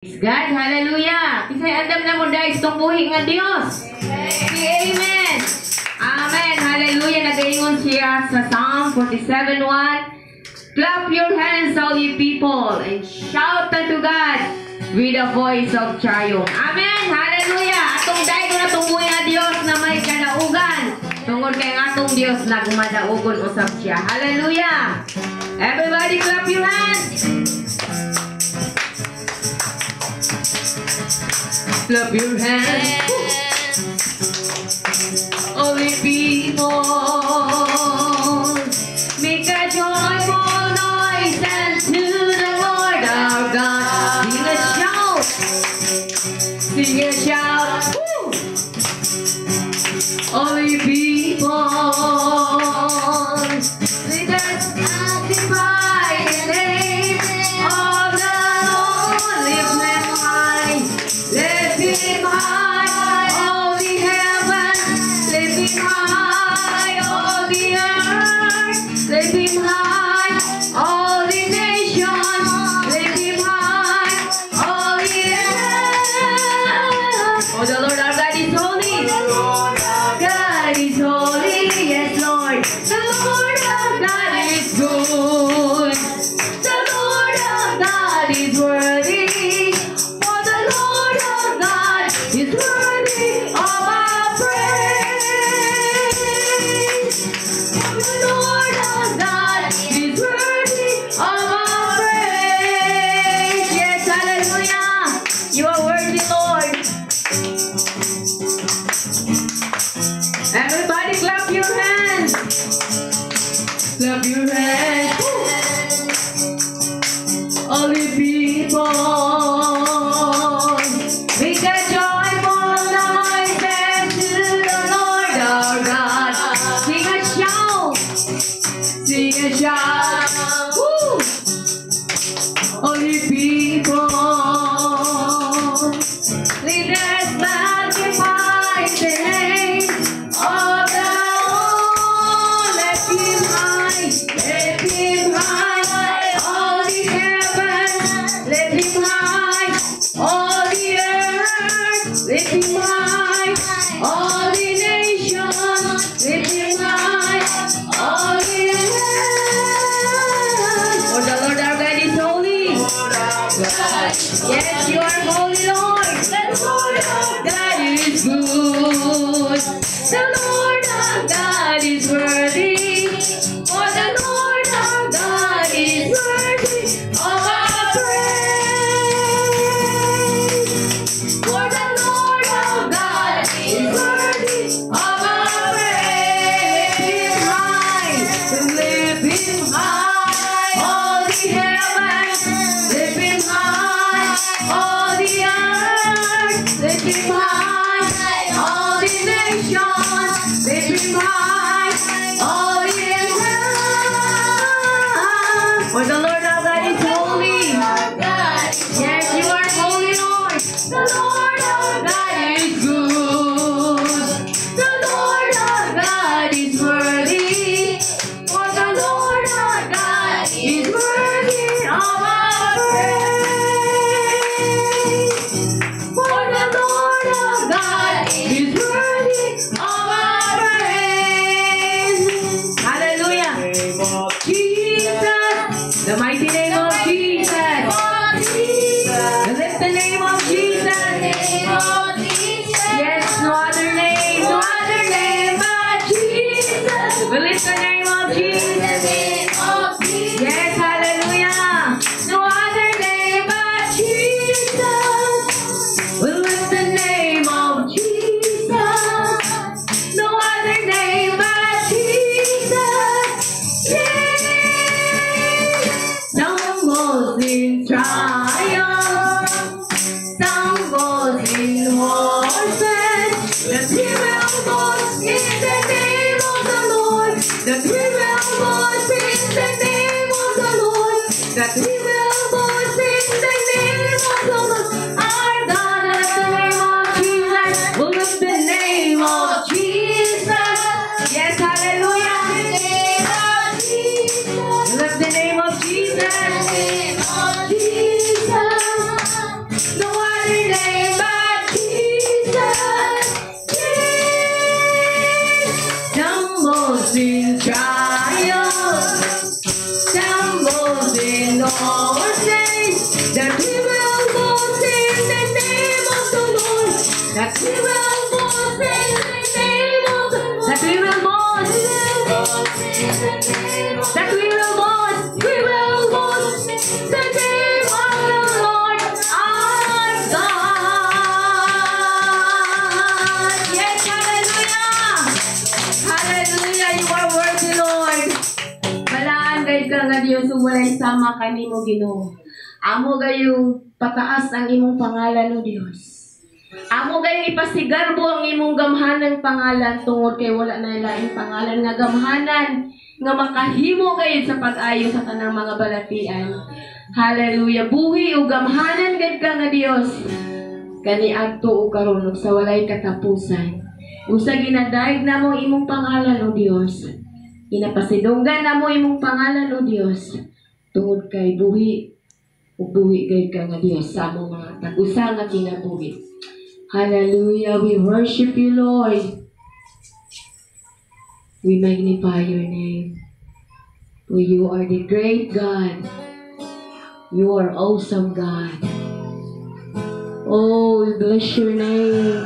God, hallelujah. Kinsay andam na modayeg sa atong buhi nga Dios? Say amen. Amen. Hallelujah. Nagaingon siya sa Psalm 47:1. "Clap your hands, all ye people, and shout unto God with a voice of triumph." Amen. Hallelujah. Atong daygon atong buhi nga Dios na may kadaugan. Tungod kay ang atong Dios nagmadaugon usab siya. Hallelujah. Everybody, clap your hands. Clap your hands. All ye people, make a joyful noise unto the Lord our God. Sing a shout. Sing a shout. Woo! All ye people, let us magnify the name of the Lord. Lift him high. Lift him high, all the heavens. Lift him high, all the earth. Lift him high, all the nations. Lift him high, all the earth. Oh, the Lord our God is holy. God is holy, yes, Lord. The Lord our God is good. The Lord our God is worthy. For the Lord our God is worthy of our praise. For the Lord our God is worthy of our praise. Yes, hallelujah. You are worthy, Lord. Everybody, clap your hands. Clap your hands. Woo! All ye people, make a joyful noise unto the Lord our God. Sing a shout. Sing a shout. Woo! All ye people, let us magnify the name of the Lord. Let him high, let him high, all the heavens. Let him high, all the earth. Let him high, all the nations. Let him high, all the earth. For the Lord our God is holy. Yes, you are holy, Lord. The Lord our God is good. The Lord our God is worthy. For the Lord our God is worthy of our praise. For the Lord our God is worthy of our praise. Lift him high, lift him high, all the heavens. Lift him high, all the earth. Lift him high, all the nations. Lift him high, all the earth. For the Lord our God is holy. Yes, you are holy, Lord. The Lord our God is good. The Lord our God is worthy. For the Lord our God is worthy of our praise. For the Lord our God is worthy of our praise. Hallelujah. Jesus, the mighty name of Jesus. Lift the name of Jesus. Yes, no other name, no other name but Jesus. We lift the name of Jesus. Yes, hallelujah. No other name but Jesus. We lift the name of Jesus. No other name but Jesus. Yes. Stumbles in triumph. Dios ug walay sama kanimo, Ginoo. Amo gayong pataas ang imong pangalan, O Dios. Amo gayong ipasigarbo ang imong gamhanang pangalan tungod kay wala na laing pangalan nga gamhanan nga makahimo gayud sa pag-ayo sa tanang mga balatian. Hallelujah. Buhi ug gamhanan gid ka nga Dios kaniadto ug karon ug sa walay katapusan. Usa ginadayeg namo imong pangalan, O Dios. Ginapasidunggan namo imong pangalan, O Dios. Tungod kay buhi ug buhi gayud ka nga Dios sa among mga tag-usa nga kinabuhi. Hallelujah. We worship you, Lord. We magnify your name. For you are the great God. You are awesome God. Oh, we bless your name.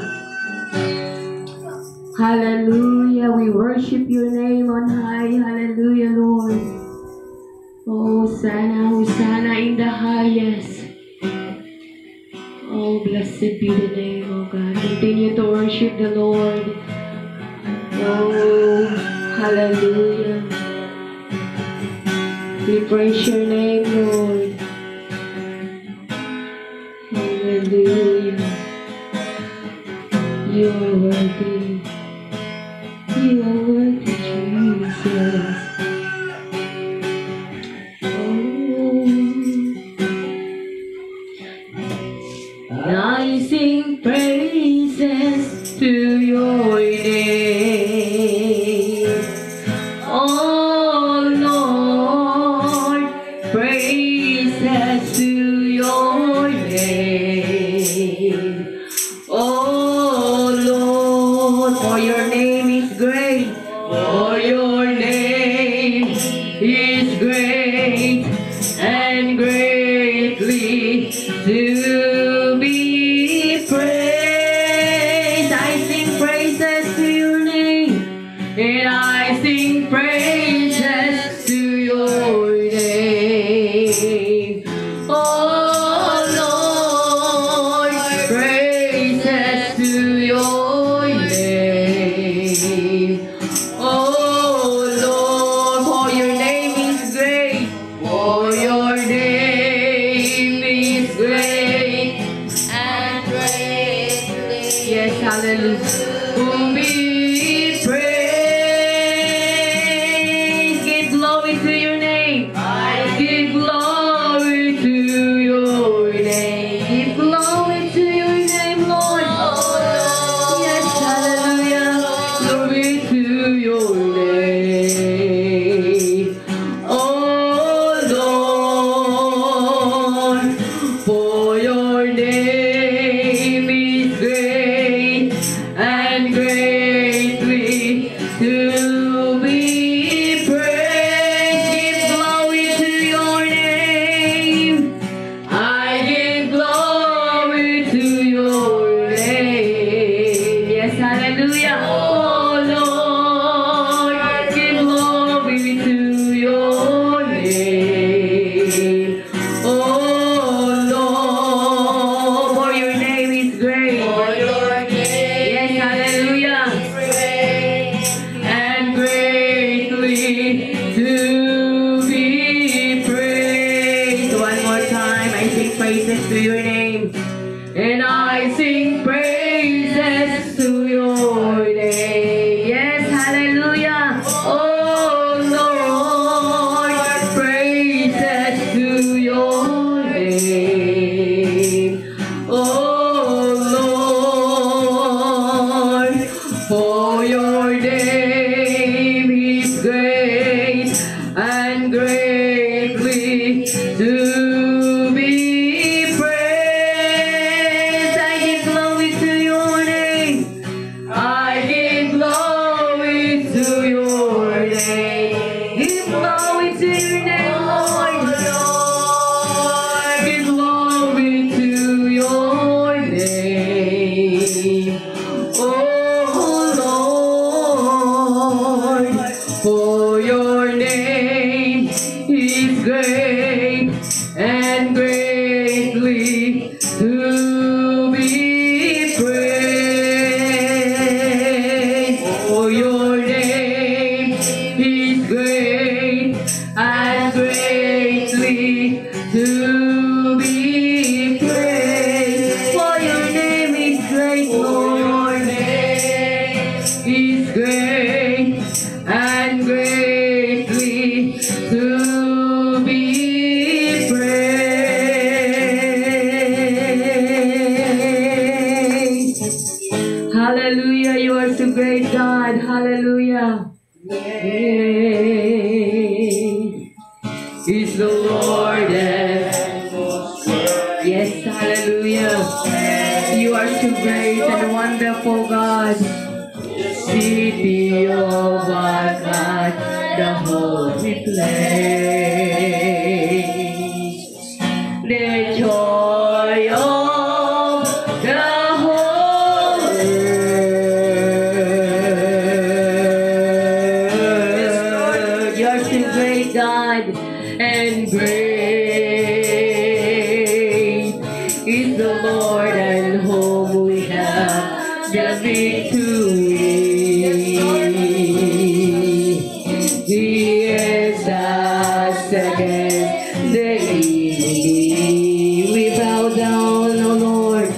Hallelujah. We worship your name on high. Hallelujah, Lord. Oh, Hosanna, Hosanna in the highest. Oh, blessed be the name of God. Continue to worship the Lord. Oh, hallelujah. We praise your name, Lord. Hallelujah. You are worthy. You are worthy, Jesus. Oh. I sing praises to your name. Oh Lord, praises to your name. Oh Lord, for your name is great, for your name is great and greatly to be praised. I sing praises to your name, and I sing praises to your name. Oh Lord, praises to your name. Oh Lord, for your name is great, for your name is great and greatly Yes, hallelujah. To be praised. Give glory to your name. Give glory to your name. Give glory to your name, Lord. Yes, hallelujah. Glory to your name. Oh Lord, for your name is great and greatly to be praised. Give glory to your name. I give glory to your name. Yes, hallelujah. Oh Lord, give glory to your name. Oh Lord, for your name is great. For your name Yes, hallelujah. is great And greatly to be praised. One more time, I sing praises to your name. And I sing praises to your name. Yes, hallelujah. Oh Lord, praises to your name. Oh Lord, for your name is great and greatly to be praised. I give glory to your name. I great, God. Hallelujah. Great is the Lord and yes, hallelujah. You are so great and wonderful, God. City of our God, the holy place. The joy of the whole earth. You are so great, God, and great is the Lord, and whom we have the victory. He is us against the enemy. We bow down, O Lord.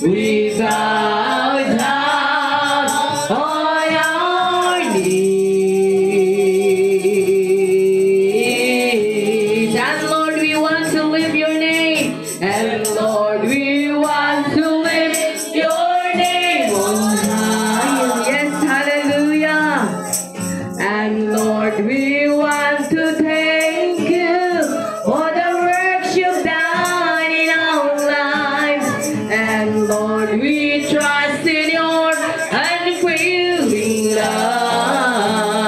We bow down on our knees. And Lord, we want to lift your name. And Lord, we want to lift your name on high. Yes, hallelujah. And Lord, we want to thank you for the works you've done in our lives. And Lord, we trust in your unfailing love.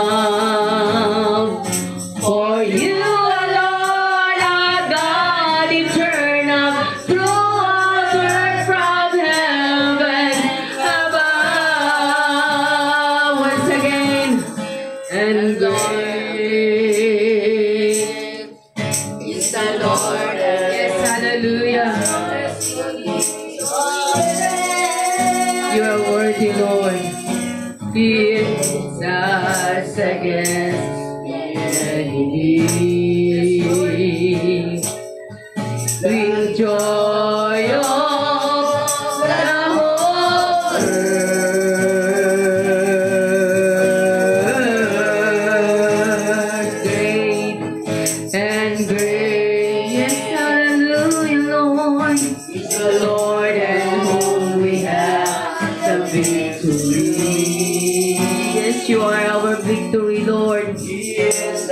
For you alone are God eternal, throughout earth from heaven above. Once again, and great is the Lord. Yes, hallelujah. You are worthy, Lord. He is us against the enemy. With joy of the whole earth. Great and great, yes, hallelujah, Lord. Is the Lord and whom we have the victory. Yes, you are our victory, Lord. Yes,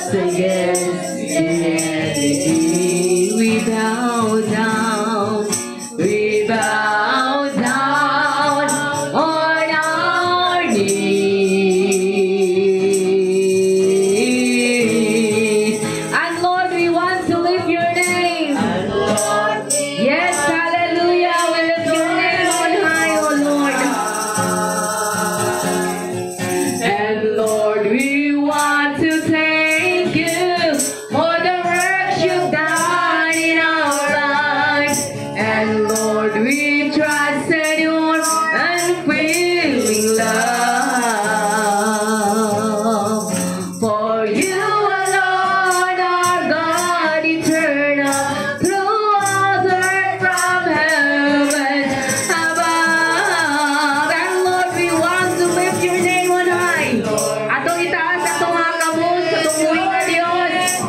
against the enemy. We bow down, we bow down on our knees. And Lord, we want to lift your name. Yes, hallelujah. We lift your name on high, O Lord. And Lord, we want to thank you for the works you've done in our lives. And Lord, we trust in your unfailing love. For you alone are God eternal, throughout earth from heaven above. And Lord, we want to lift your name on high. Atong itaas atong mga kamot sa atong nga Dios.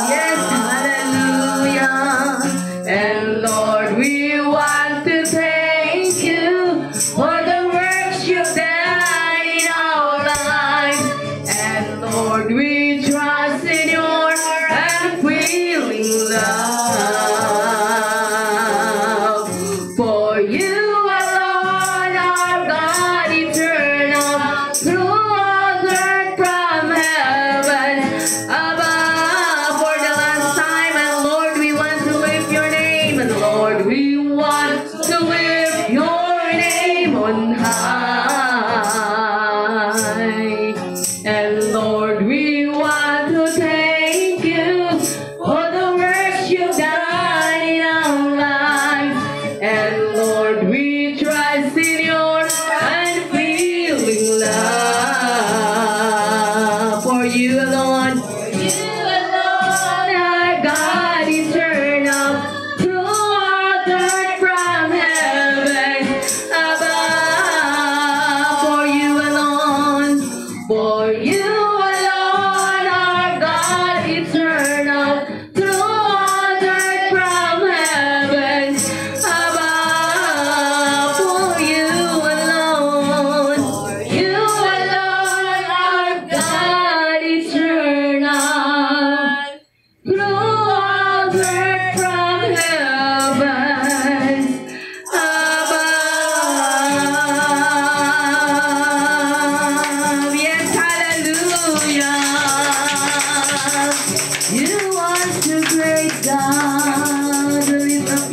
Yes, hallelujah. And Lord, we want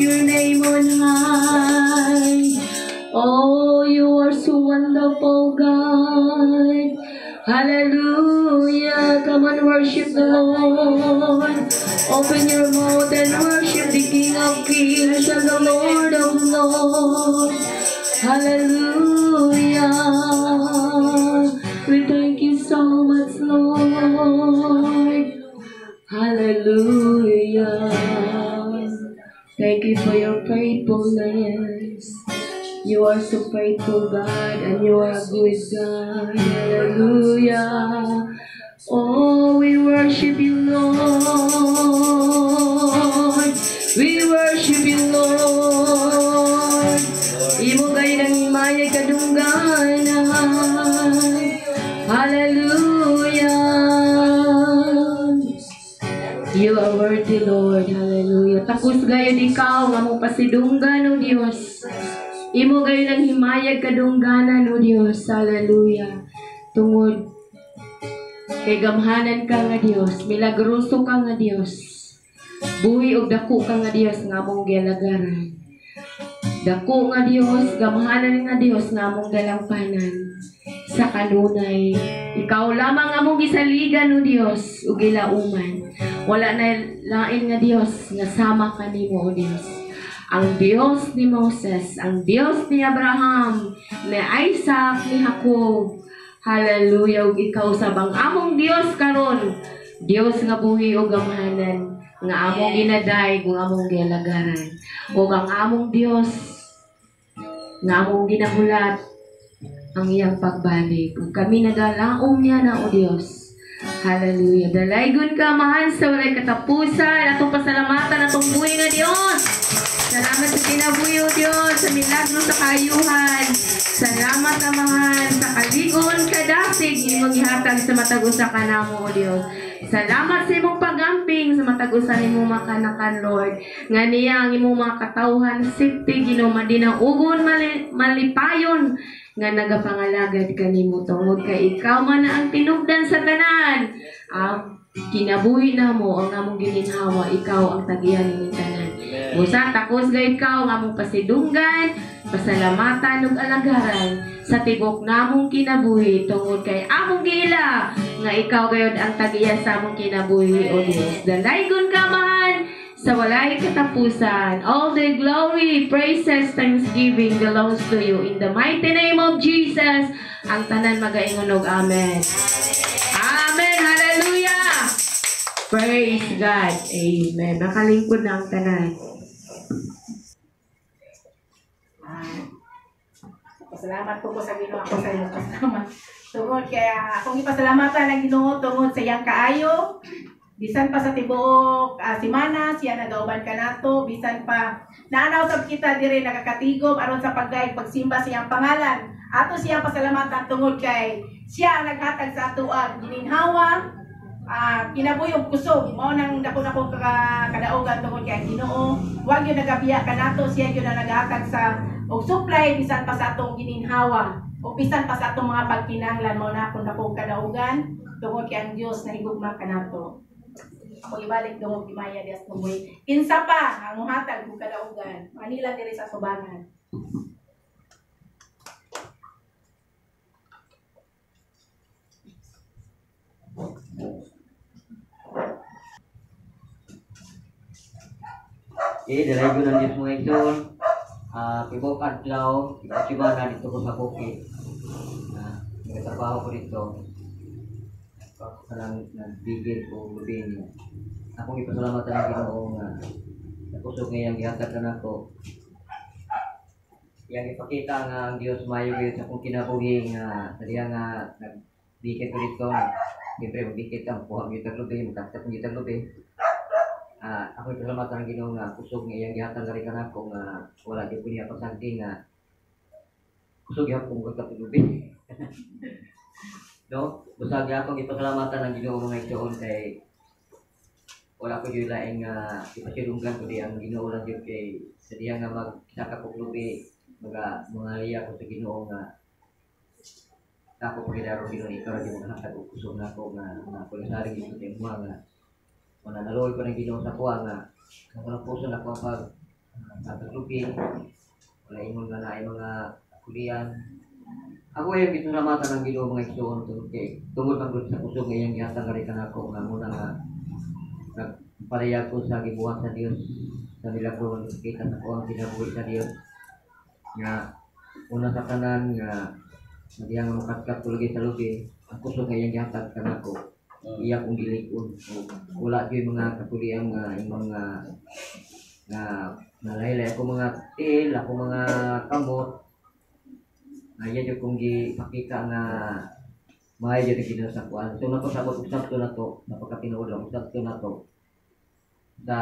your name on high. Oh, you are so wonderful, God. Hallelujah. Come on, worship the Lord. Open your mouth and worship the King of Kings and the Lord of Lords. Hallelujah. We thank you so much, Lord. Hallelujah. Thank you for your faithfulness. You are so faithful, God, and you are a good God. Hallelujah. Oh, we worship you, Lord. We worship you, Lord. Imo gayud ang himayag kadungganan. Hallelujah. You are worthy, Lord. Hallelujah. Takos gayud ikaw nga among pasidunggan, O Dios. Imo gayud ang himayag kadungganan, O Dios. Hallelujah. Tungod kay gamhanan ka nga Dios, milagroso ka nga Dios. Buhi og dako ka nga Dios nga among gialagaran. Dako nga Dios, gamhanan nga Dios nga among dalangpanan sa kanunay. Ikaw lamang among gisaligan, O Dios, ug gilauman. Wala na lain nga Dios nga sama kanimo, O Dios. Ang Dios ni Moses, ang Dios ni Abraham, ni Isaac, ni Jacob. Hallelujah, ug ikaw sab ang among Dios karon. Dios nga buhi ug gamhanan, nga among ginadayeg ug among gialagaran. Ug ang among Dios nga among ginahulat ang iyang pagbalik. Ug kami nagalaom niya na, O Dios. Hallelujah. Dalaygon ka, Amahan, sa walay katapusan. Atong pasalamatan atong buhi nga Dios. Salamat sa kinabuhi, O Dios, sa milagro, sa kaayuhan. Salamat, Amahan, sa kaligon kadasig imong gihatag sa matag usa kanamo, O Dios. Salamat sa imong pagamping sa matag usa nimong mga kanakan, Lord. Nga niya ang imong mga katawhan, safety, Ginoo, madinaugon, malipayon, nga nagapangalagad kanimo tungod kay ikaw man na ang tinubdan sa tanan. Ang kinabuhi namo, ang among gininhawa, ikaw ang tagiyan ning tanan. Busa takos gayud ikaw ang among pasidunggan, pasalamatan ug alagaran sa tibok namong kinabuhi tungod kay among giila nga ikaw gayud ang tagiya sa among kinabuhi, O Dios. Dalaygon ka, Amahan, sa walay katapusan. All the glory, praises, thanksgiving belongs to you. In the mighty name of Jesus, ang tanan magaingon og amen. Amen. Hallelujah. Praise God. Amen. Nakalingkod na ang tanan. Pasalamat po ko sa Ginoo, ako sa iyo pasalamat. Tungod kaya akong ipasalamatan ang Ginoo tungod sa iyang kaayo. Bisan pa sa tibuok semana siya nagauban kanato, bisan pa naanaw sab kita diri nakakatigom aron sa pagdayeg pagsimba sa iyang pangalan. Ato siyang pasalamatan tungod kay siya ang naghatag sa atoang gininhawa, kinabuhi ug kusog. Mao nang dako nako kadaogan tungod kay ang Ginoo wa gyud nagabiya kanato, siya gyud ang naghatag sa og supply bisan pa sa atong gininhawa o bisan pa sa atong mga pagkinahanglan. Mao na akong dako kadaogan tungod kay ang Dios nahigugma kanato. Ako ibalik dungog himaya dias tunggoy. Kinsa pa ang muhatag og kadaogan? Manila diri sa Subangan. Okay, dalaygon ang Diyos, mga igsoon. Tibok adlaw, tibok semana dito ko sa bukid. Nagtrabaho ko dito. Ako ka lang nagbigil o lubin. Akong ipasalamatan ang Ginoo nga nakusog nga iyang gihatag kanako. Iyang ipakita nga ang Dios maayo gyud sa akong kinabuhi nga sa diha nga nagbigil ko dito. Siyempre magbigil ka, makuha gyud tag lubi, magkatap gyud tag lubi. Ako ipasalamatan ang Ginoo nga kusog nga iyang gihatag diri kanako nga wala gyud ko niya pasagdi nga kusog gyapon ko tag lubi. No, busag akong ipasalamatan ang Ginoo, mga igsoon, kay wala ko gyud laing ipasidunggan kundi ang Ginoo lang gyud, kay sa diha nga magsaka ko lubi maga mangaliya ko sa Ginoo nga ako pagidaro Ginoo, ikaw ra gyud maghatag og kusog nako nga nga kulisari gyud sa imo nga mananaloy ko ng Ginoo sa kuha nga sa kanang puso nako ang pag Sa taglupi, wala ingon nga naay mga kulian. Ako ay gisalamatan ang Ginoo, mga igsoon, tungod kay tungod man gud sa kusog nga iyang gihatag kari kanako nga muna nga nagparayag ko sa gibuhat sa Dios sa milagro nga kita sa ako ang kinabuhi sa Dios nga una sa tanan nga diha nga mukatkat ko lagi sa lubi, ang kusog nga iyang gihatag kanako iya kong gilikon. Wala gyud mga katulian nga imong nga nga nalaylay ako mga tiil, ako mga kamot. Aya jud kong gipakita nga maayo jud ang Ginoo sa kuan. So napasabot usab to nato, napakatinuod lang usab to nato. Sa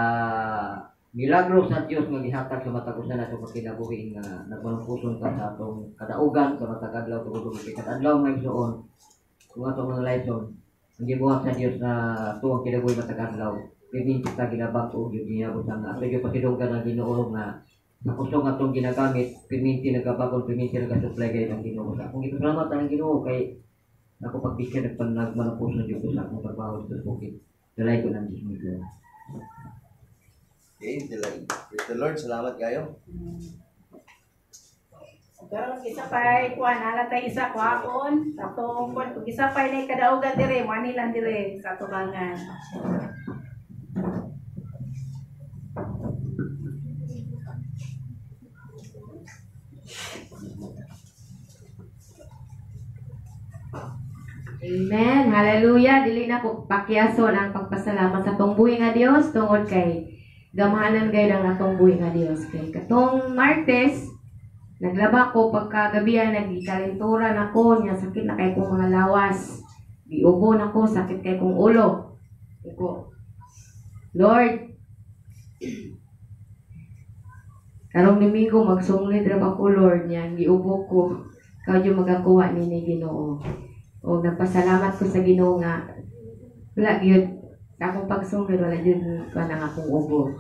milagro sa Dios nga gihatag sa matag usa nato kinabuhi nga nagmanong-puson ka sa atong kadaugan sa matag adlaw, tugod kay kada adlaw, mga igsoon, kung atong mga laison ang gibuhat sa Dios na tuwang kinabuhi matag adlaw, piminti ta ginabag-o gyud niya butang nga ato gyud pasidunggan ang Ginoo nga sa kusog nga atong ginagamit, piminti nagabag-on, piminti nagasupply gayud ang Ginoo. Sa akong gipasalamat ang Ginoo kay ako pagbisya nagpanagmanong-puson jud ko sa akong trabaho dito sa bukid. Dalay ko ng Diyos mo. Okay, delay. Praise the Lord. Salamat kayo. Karon isa pay kuan ala tay isa kuhaon sa atong kuan kung isa pay nay kadaugan dire mo ani lang dire sa tubangan. Amen. Hallelujah. Dili na po pakyason ang pagpasalamat sa atong buhi nga Dios tungod kay gamahanan gayud ang atong buhi nga Dios. Kay katong Martes naglaba ko pagkagabihan, nagikalinturan ako nya, sakit na kay kong mga lawas. Giubo na ko, sakit kay kong ulo. Ko, Lord, karong Domingo magsunglit ra ba ko, Lord, niyan giubo ko. Ikaw yung magakuha nini, Ginoo. O nagpasalamat ko sa Ginoo nga wala gyud sa akong pagsunglit, wala gyud kuan ang akong ubo.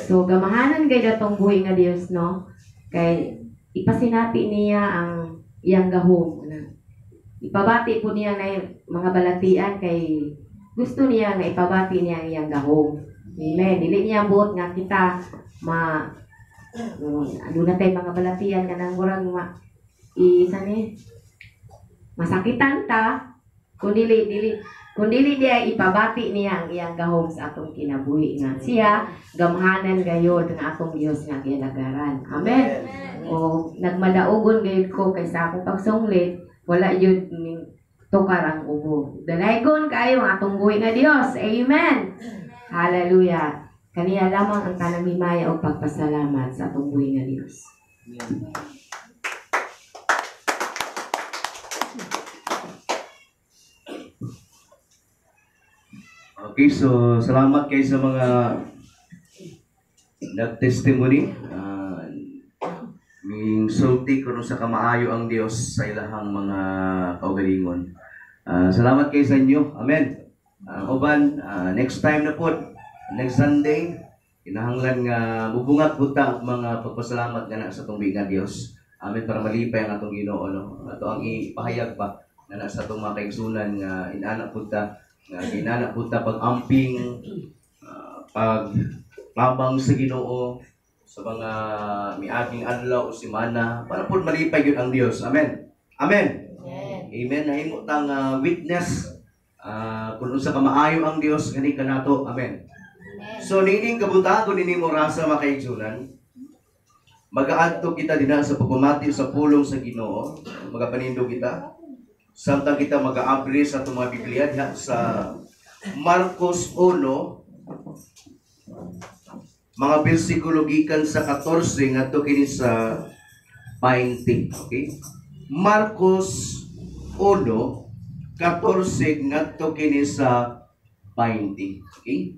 So gamahanan gayud atong buhi nga Dios, no? Kay ipasinati niya ang iyang gahom. Ipabati po niya na mga balatian kay gusto niya nga ipabati niya ang iyang gahom. Amen. Dili niya buot nga kita ma aduna tay mga balatian kanang murag ma isa ni masakitan ta, kun dili dili kun dili diya ipabati niya ang iyang gahom sa atong kinabuhi nga siya gamhanan gayod nga atong Dios nga gilagaran. Amen. O nagmadaugon gayud ko kay sa akong pagsunglit wala yun ning tukar ang ubo. Dalaygon kaayo ang atong buhi nga Dios. Amen. Hallelujah. Kaniya lamang ang tanang himaya o pagpasalamat sa atong buhi nga Dios. Amen. Okay, so salamat kayo sa mga nag-testimony. Ming sulti kuno sa kamaayo ang Dios sa ilahang mga kaugalingon. Salamat kayo sa inyo. Amen. Uban, next time na po, next Sunday, kinahanglan nga mubungat buta ang mga pagpasalamat nga na sa atong nga Dios. Amen, para malipay ang atong Ginoo, no. Ato ang ipahayag ba nga na sa atong mga kaigsunan nga inana pud ta, nga ginana pud ta pag-amping, pag tabang sa Ginoo sa mga miaging adlaw o semana para pud malipay gyud ang Dios. Amen. Amen. Amen. Nahimo tang witness kung unsa ka maayo ang Dios kani kanato. Amen. So niining kabutagon nining orasa, mga kaigsunan, magaadto kita dinha sa pagpamati sa pulong sa Ginoo, magapanindog kita samtang kita magaabri sa atong mga Biblia diha sa Marcos 1, mga bersikulo gikan sa 14 ngadto kini sa 20. Okay? Marcos 1, 14 ngadto kini sa 20. Okay?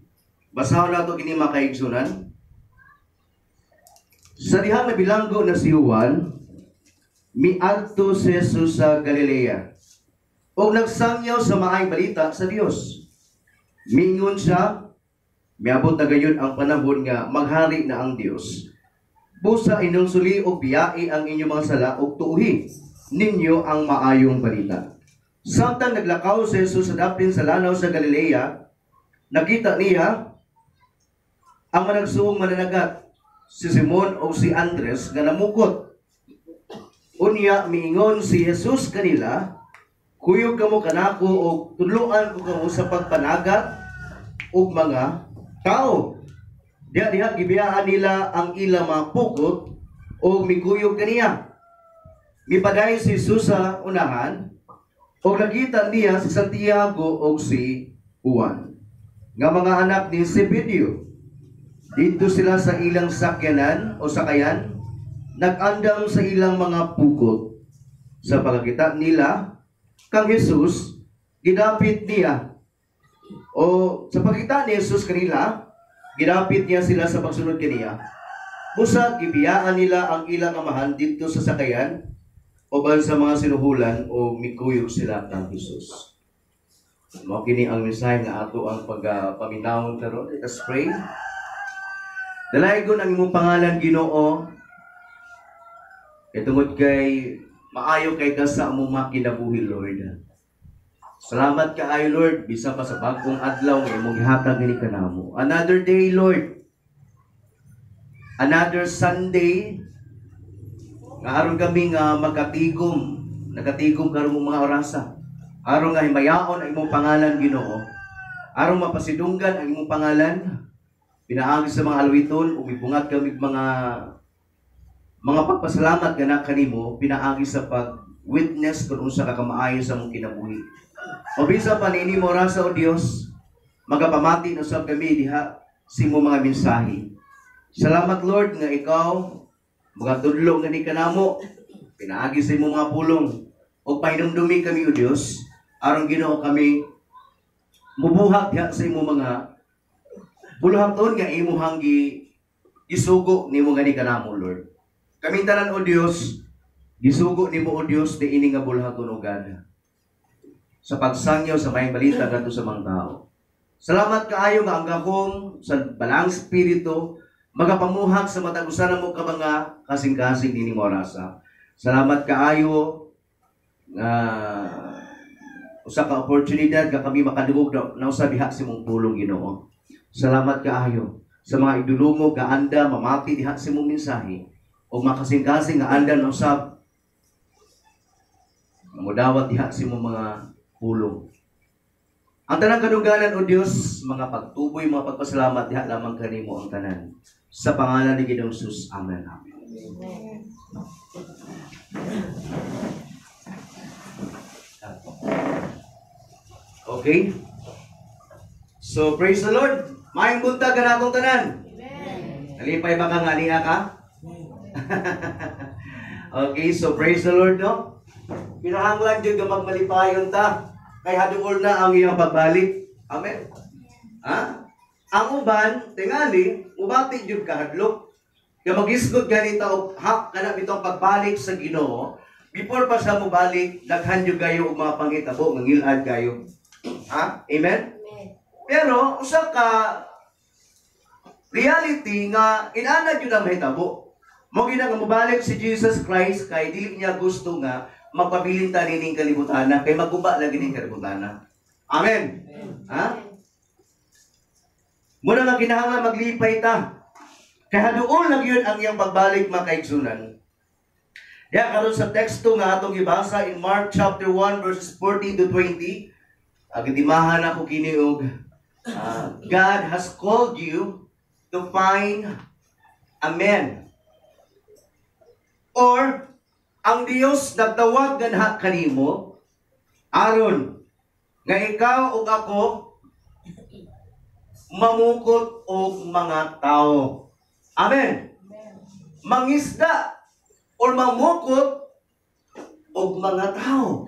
Basahon nato kini mga kaigsunan. Sa dihang nabilanggo na si Juan, miadto si Jesus sa Galilea ug nagsangyaw sa maayong balita sa Dios. Mingon siya, miabot na gayon ang panahon nga maghari na ang Dios. Busa inulsuli og biyai ang inyong mga sala ug tuuhi ninyo ang maayong balita. Samtang naglakaw si Jesus sa dapin sa lanaw sa Galilea, nakita niya ang managsuong mananagat. si Simon o si Andres nga namukot. Unya miingon si Jesus kanila, "Kuyog kamo kanako og tudloan ko kamo sa pagpanagat og mga tao." Diha diha gibiyaan nila ang ilang mga pukot og mikuyog kaniya. Mipaday si Jesus sa unahan og nakita niya si Santiago og si Juan nga mga anak ni Zebedeo. Didto sila sa ilang sakyanan o sakayan, nag-andam sa ilang mga pukot. Sa pagkakita nila kang Jesus, gidapit niya o sa pagkita ni Jesus kanila, gidapit niya sila sa pagsunod kaniya. Busa gibiyaan nila ang ilang amahan didto sa sakayan uban sa mga sinuhulan o mikuyog sila kang Jesus. Mao kini ang mensahe nga ato ang pagpaminawon karon. Let us pray. Dalaygon ang imong pangalan, Ginoo. Kay tungod kay maayo kay ka sa among mga kinabuhi, Lord. Salamat kaayo, Lord, bisan pa sa bag-ong adlaw nga imong gihatag ni kanamo. Another day, Lord. Another Sunday nga aron kami nga magkatigom, nagatigom karong mga orasa. Aron nga himayaon ang imong pangalan, Ginoo. Aron mapasidunggan ang imong pangalan pinaagi sa mga alwiton ug mibungat kami mga pagpasalamat nga kanimo pinaagi sa pag witness kung unsa ka kamaayo sa among kinabuhi. O bisa pa niini mo orasa, o Dios, magapamati na usab kami diha sa imong mga mensahe. Salamat, Lord, nga ikaw magatudlo nga ni kanamo pinaagi sa imong mga pulong ug pahinumdumi kami, o Dios, aron, Ginoo, kami mubuhat diha sa imong mga buluhaton nga imuhang gi gisugo nimo nga ni kanamo, Lord. Kami tanan, o Dios, gisugo nimo, o Dios, niini nga buluhaton, o God, sa pagsangyaw sa maayong balita ngadto sa mga tao. Salamat kaayo nga ang gahom sa Balaang Espiritu magapamuhag sa matag usa namo ka mga kasing-kasing nining orasa. Salamat kaayo nga usa ka oportunidad nga kami makadungog na usa diha sa imong pulong, Ginoo. Salamat kaayo sa mga igdulungog nga anda mamati diha sa imong mensahe o makasing-kasing nga anda na usab mudawat diha sa imong mga pulong. Ang tanang kadungganan, O Dios, mga pagtuboy, mga pagpasalamat diha lamang kanimo ang tanan. Sa pangalan ni Ginoong Jesus. Amen. Amen. Okay? So, praise the Lord. Maayong buntag kanatong tanan. Amen. Nalipay ba ka nga niya ka? Okay, so praise the Lord, no? Kinahanglan jud nga magmalipayon ta. Kay haduol na ang iyang pagbalik. Amen. Ha? Ang uban, tingali, mubati jud kahadlok. Kaya magisgot ganita og ha kana bitong pagbalik sa Ginoo. Before pa siya mobalik, daghan jud kayo og mga panghitabo nga ngilad kayo. Ha? Amen? Pero usa ka reality nga inana jud ang mahitabo. Mo gina nga mobalik si Jesus Christ kay dili niya gusto nga magpabilin ta nining kalibutana kay maguba lagi ning kalibutana. Amen. Ha? Muna nga kinahanglan maglipay ta. Kay haduol na gyud ang iyang pagbalik, mga kaigsunan. Ya karon sa teksto nga atong gibasa in Mark chapter 1 verses 14 to 20, ang gitimahan ako kini og "God has called you to find a man." Or ang Dios nagtawag ganha kanimo aron nga ikaw ug ako mamukot og mga tao. Amen. Mangisda or mamukot og mga tao.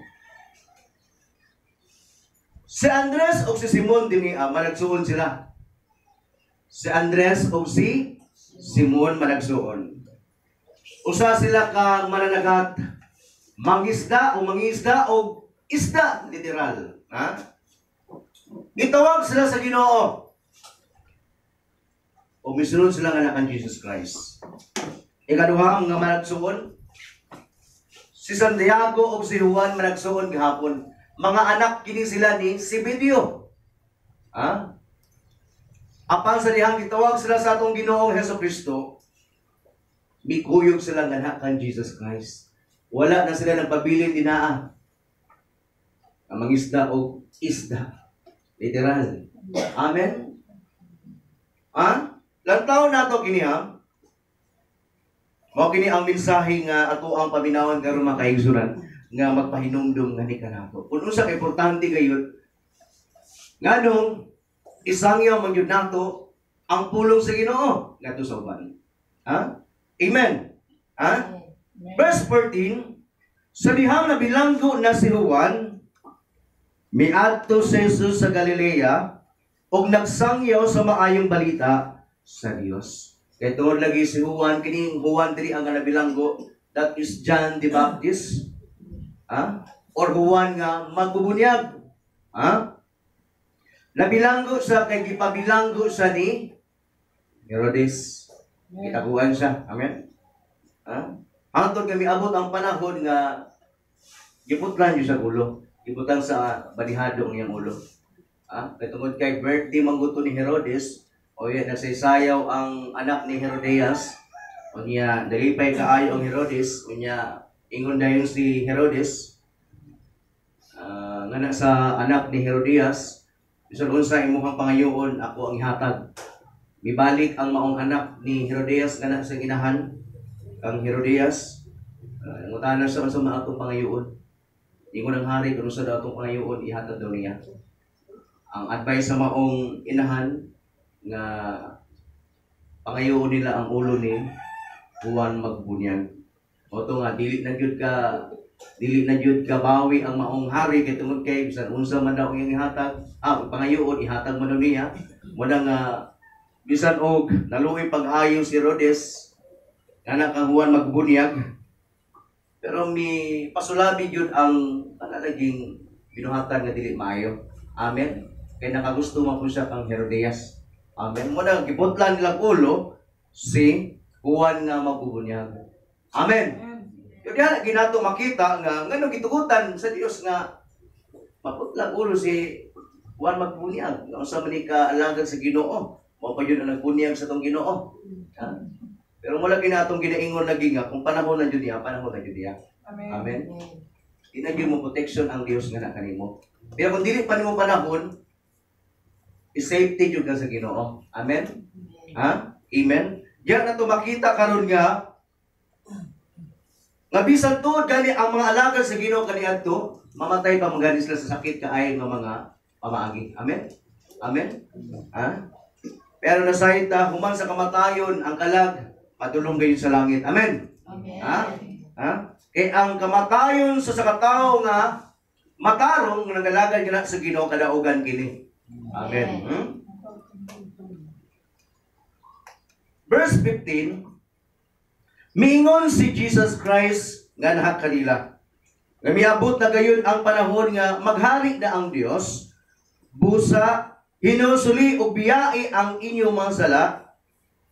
Si Andres o si Simon dinhi managsuon sila. Si Andres o si Simon managsuon. Usa sila ka mananagat, mangisda o mangisda o isda literal, ha? Gitawag sila sa Ginoo. O misunod sila nga kan Jesus Christ. Ikaduha nga managsuon, si Santiago o si Juan managsuon gihapon. Mga anak kini sila ni Zebedeo. Ha? Apan sa dihang gitawag sila sa atong Ginoong Hesus Kristo, Mikuyog sila nga kang Jesus Christ. Wala na sila nagpabilin dinaa. Ang mangisda og isda. Literal. Amen? Ha? Lantaw nato kini, ha? Mao kini ang mensahe nga ato ang paminawan karon, mga kaigsunan, nga magpahinumdum nga ni kanato. Kung unsa ka importante gayud nganong isangyaw man gyud nato ang pulong sa Ginoo ngadto sa uban. Ha? Amen. Ha? Verse 14, sa dihang nabilanggo na si Juan, miadto si Jesus sa Galilea ug nagsangyaw sa maayong balita sa Dios. Kay tungod lagi si Juan, kining Juan diri ang nga nabilanggo, that is John the Baptist. Ha? Or Juan nga magbubunyag. Ha? Nabilanggo siya kay gipabilanggo siya ni Herodes. Gitaguan siya. Amen? Ha? Hangtod kami abot ang panahon nga giputlan yun sa ulo. Gibutang sa banihado ang iyang ulo. Ha? Kay tungod kay birthday mangguto ni Herodes, o yan, nagsaysayaw ang anak ni Herodias, o niya, nalipay kaayo ang Herodes, o niya, ingon dayon si Herodes, nga na sa anak ni Herodias, bisan unsa imong pangayoon, ako ang ihatag. Mibalik ang maong anak ni Herodias nga na sa ginahan kang Herodias, nangutana sa unsa man atong pangayoon. Ingon ang hari kung unsa daw atong pangayoon, ihatag daw niya. Ang advice sa maong inahan nga pangayoon nila ang ulo ni Juan Magbunyag. O to nga dili na gyud ka bawi ang maong hari kay tungod kay bisan unsa man daw ang iyang ihatag, pangayoon, ihatag man daw niya. Mo na nga bisan og naluoy pag-ayo si Herodes nga kang Juan Magbunyag, pero mi pasulabi gyud ang kanalaging binuhatan nga dili maayo. Amen. Kay nakagusto man po siya kang Herodias. Amen. Mo na gibutlan nilang ulo si Juan nga magbubunyag. Amen. Pero diha ginato makita nga ngano gitugutan sa Dios nga maputlang ulo si Juan magbunyag. Nga unsa man ni ka alagad sa Ginoo. Mao pa yun ang nagbunyag sa tong Ginoo. Ha? Pero mula ginatong ginaingon lagi nga kung panahon na jud niya, panahon na jud niya. Amen. Amen. Di mo protection ang Dios nga na kanimo. Pero kung dili pa nimo panahon, i-safety jud ka sa Ginoo. Amen. Ha? Amen. Diyan na to makita karon nga nga bisan tuod gani ang mga alagad sa Ginoo kaniadto, mamatay pa man gani sila sa sakit kaayo nga mga pamaagi. Amen. Amen. Ha? Pero nasayod ta human sa kamatayon ang kalag padulong gayon sa langit. Amen. Amen. Ha? Ha? Kay ang kamatayon sa katao nga matarong nga nagalagad nga sa Ginoo kadaugan kini. Amen. Verse 15, miingon si Jesus Christ nga naha kanila, nga miabot na gayon ang panahon nga maghari na ang Dios, busa hinusuli og biyai ang inyong mga sala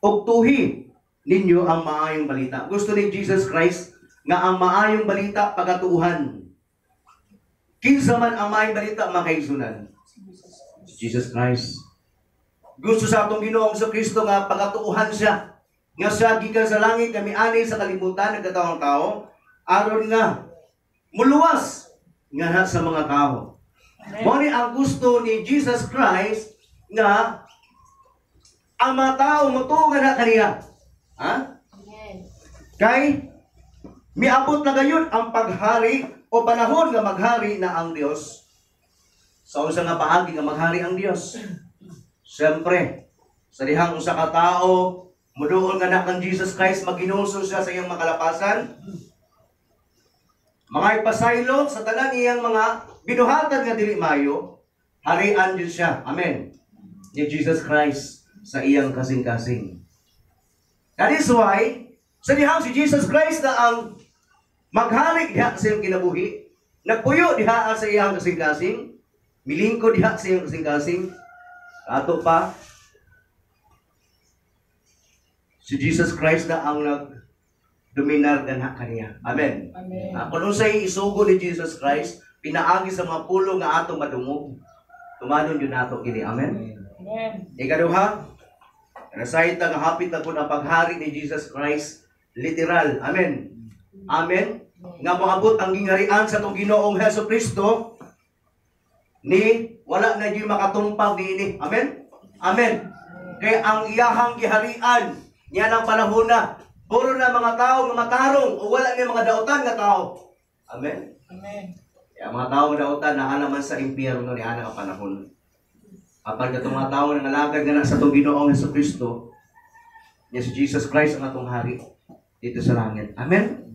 ug tuhi ninyo ang maayong balita. Gusto ni Jesus Christ nga ang maayong balita pagatuuhan. Kinsa man ang maayong balita, mga kaigsunan? Jesus Christ. Gusto sa atong Ginoong sa Kristo nga pagatuuhan siya. Nga siya gikan sa langit kami ani sa kalibutan nagkatawang tao aron nga muluwas nga na sa mga tao. Mao ni ang gusto ni Jesus Christ nga ang mga tao motuo nga na kaniya. Ha? Amen. Kay miabot na gayon ang paghari o panahon nga maghari na ang Dios. Sa unsa nga paagi nga maghari ang Dios? Siyempre, sa dihang usa ka tawo muduol nga na kang Jesus Christ, maginulsol siya sa iyang makalapasan. Mga ipasaylo sa tanan iyang mga binuhatan nga dili mayo, harian jud siya. Amen. Ni Jesus Christ sa iyang kasing-kasing. That is why, sa dihang si Jesus Christ na ang maghari diha sa iyang kinabuhi, nagpuyo diha sa iyang kasing-kasing, milingkod diha sa iyang kasing-kasing, ato pa, si Jesus Christ na ang nagdominar ganha kaniya. Amen. Amen. Kung unsay isugo ni Jesus Christ, pinaagi sa mga pulong nga atong madungog, tumanon yun nato kini. Amen. Amen. Ikaduha, nasayod ta nga hapit na kun ang paghari ni Jesus Christ, Literal. Amen. Amen. Nga moabot ang gingharian sa atong Ginoong Hesus Kristo ni wala na gyud makatumpag niini. Amen. Amen. Kay ang iyahang giharian niya ng panahon na puro na mga tao nga matarong o wala ni mga dautan nga tao. Amen. Amen. Kaya mga tao nga dautan naa naman sa impyerno ni ana nga panahon. Apan katong mga tao nga nangalagad nga na sa atong Ginoong Hesus Kristo, niya si Jesus Christ ang atong hari dito sa langit. Amen.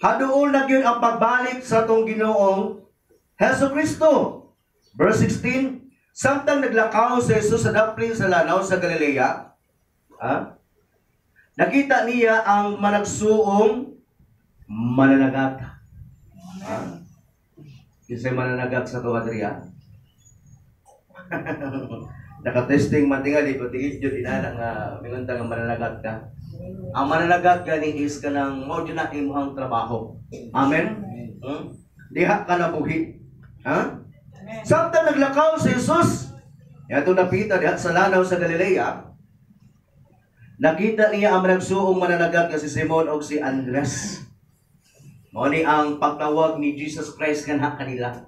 Haduol na gyud ang pagbalik sa atong Ginoong Hesus Kristo. Verse 16, samtang naglakaw si Jesus sa daplin sa lanaw sa Galilea, nakita niya ang managsuong mananagat. Ha? Kinsay mananagat sa tuwa diri? Nakatesting man tingali ko tigil jud inana nga mingon ta nga mananagat ka. Ang mananagat gani is kanang mao jud na imong trabaho. Amen. Diha ka na buhi. Ha? Samtang naglakaw si Jesus, yatong napita diha sa lanaw sa Galilea, nakita niya ang managsuong mananagat nga si Simon og si Andres. Mao ni ang pagtawag ni Jesus Christ kanha kanila.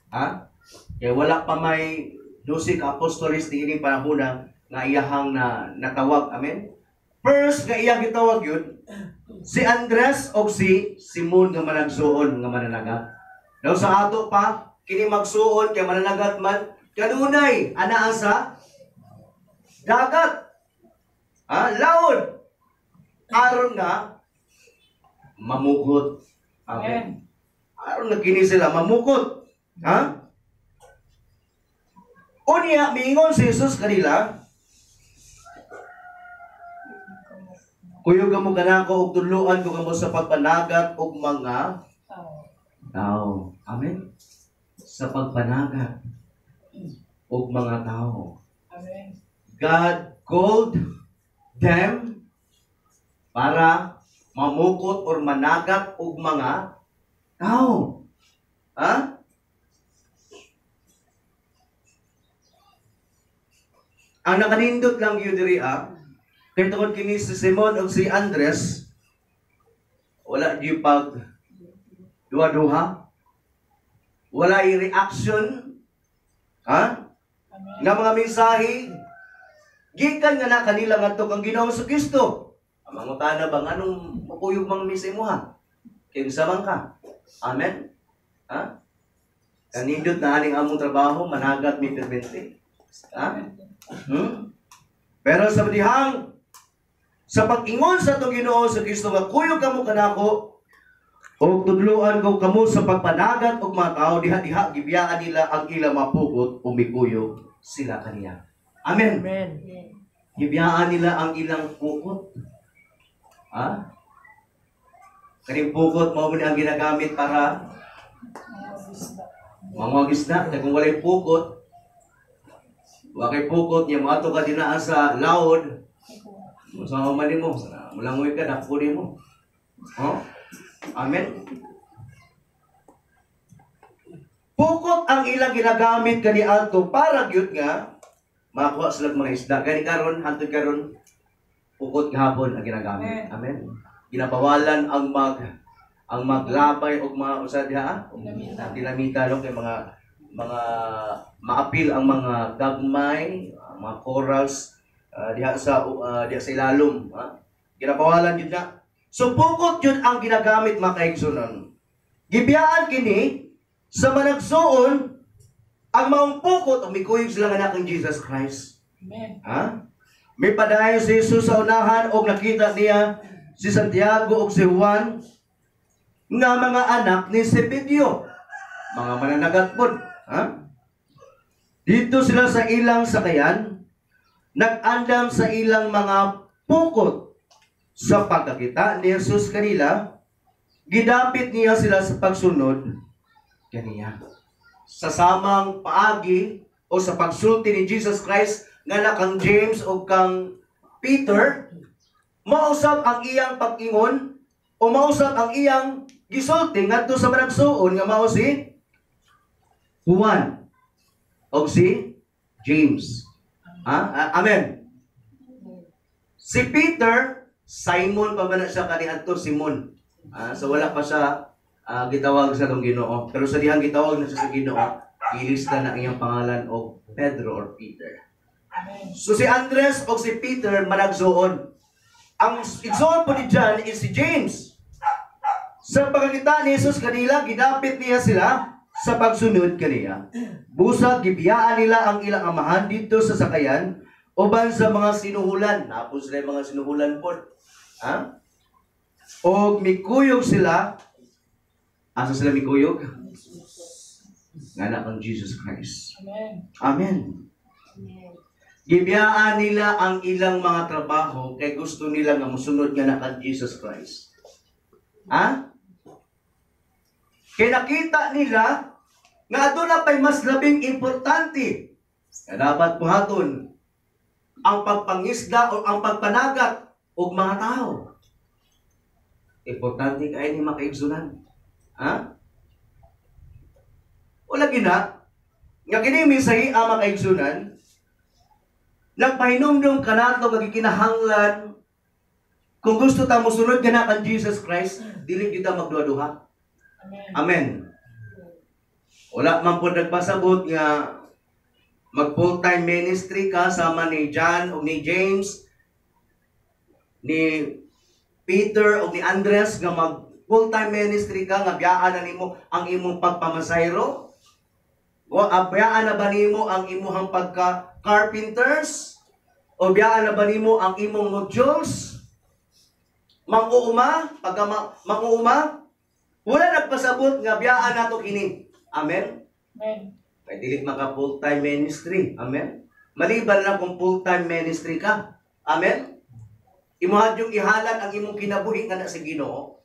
Ha? Kaya wala pa may 12 ka apostoles niining panahona nga iyahang na natawag. Amen. First nga iyang gitawag yun, si Andres og si Simon nga managsuon nga mananagat. Daw sa ato pa, kini magsuon kay mananagat man, kanunay anaa sa dagat. Ha? Laod. Aron nga mamukot. Amen. Aron nga kini sila mamukot. Ha? Unya miingon si Jesus kanila, kuyog kamo kanako og tudloan ko kamo sa pagpanagat og mga tao. Amen. Sa pagpanagat og mga tao. Amen. God called them para mamukot or managat og mga tao. Ha? Ang nakanindot lang yun diri, kay tungod kini si Simon ug si Andres, wala gyud pag duha-duha. Wala reaction. Ha? Nga mga mensahe gikan nga na kanila ngadto kang Ginoong Kristo. Ang mangutana ba nganong mapuyog mang misa imo ha? Kinsa man ka? Amen. Ha? Kanindot na aning among trabaho managat mi permente. Ha? Pero sa dihang sa pag-ingon sa atong Ginoo sa Kristo nga kuyog kamo kanako og tudloan ko kamo sa pagpanagat og mga tao, diha-diha gibiyaan nila ang ilang mapukot, umikuyog sila kaniya. Amen. Amen. Gibiyaan nila ang ilang pukot. Ha? Kaning pukot mao man ang ginagamit para manguha isda. Kung walay pukot, wa kay pukot niya moadto ka dinaa sa laod. Sa man nimo, mulangoy ka dako nimo. Oh? Amen. Pukot ang ilang ginagamit kaniadto para gyud nga makuha sila mga isda. Gani karon, hantod karon, pukot gihapon ang ginagamit. Amen. Ginabawalan ang maglabay og mga usa diha, dinamita no kay mga maapil ang mga gagmay, mga corals diha sa ilalom, ha? Ginabawalan gyud na. So pukot yun ang ginagamit mga kaigsunan. Gibiyaan kini sa managsuon ang maong pukot o mikuyog sila nga kang Jesus Christ. Amen. Ha? May padayon si Jesus sa unahan og nakita niya si Santiago og si Juan nga mga anak ni Zebedeo, mga mananagat pod. Ha? Dito sila sa ilang sakayan, nag-andam sa ilang mga pukot. Sa pagkakita ni Jesus kanila, gidapit niya sila sa pagsunod kaniya. Sa samang paagi o sa pagsulti ni Jesus Christ nga na kang James o kang Peter, mausap ang iyang pag-ingon o mausap ang iyang gisulti ngadto sa managsuon nga mao si Juan o si James. Ha? Amen. Si Peter, Simon pa ba na siya kaniadto, Simon. So wala pa siya gitawag sa atong Ginoo. Pero sa dihang gitawag na siya sa Ginoo, gilista na ang iyang pangalan og Pedro or Peter. So si Andres o si Peter managsuon. Ang igsoon po ni John is si James. Sa pagkakita ni Jesus kanila, gidapit niya sila sa pagsunod kaniya. Busag gibiyaan nila ang ilang amahan dito sa sakayan uban sa mga sinuhulan. Napon sila yung mga sinuhulan po. Ha? O mikuyog sila. Asa sila mikuyog? Nga kang Jesus Christ. Amen. Amen. Gibiyaan nila ang ilang mga trabaho kay gusto nila nga musunod nga na kang Jesus Christ. Ha? Kay nakita nila nga aduna pa'y mas labing importante nga dapat buhaton ang pagpangisda o ang pagpanagat og mga tao. Importante kay ni makaigsunan. Ha? Wala gina nga kini mensahe ang makaigsunan nagpahinumdum kanato nga gikinahanglan kung gusto ta mosunod kana kan Jesus Christ, dili gyud ta magduha-duha. Amen. Amen. Wala man po nagpasabot nga mag full-time ministry ka sama ni John o ni James, ni Peter o ni Andres nga mag full-time ministry ka nga biyaan na nimo ang imong pagpamasayro. O biyaan na ba nimo ang imong pagka carpenters? O biyaan na ba nimo ang imong modules? Mang-uuma, pagka mang-uuma, wala nagpasabot nga biyaan nato kini. Amen? Amen. Kay dili maka full-time ministry. Amen? Maliban lang kung full-time ministry ka. Amen? Imuhad yung ihalan ang imong kinabuhi nga na sa Ginoo.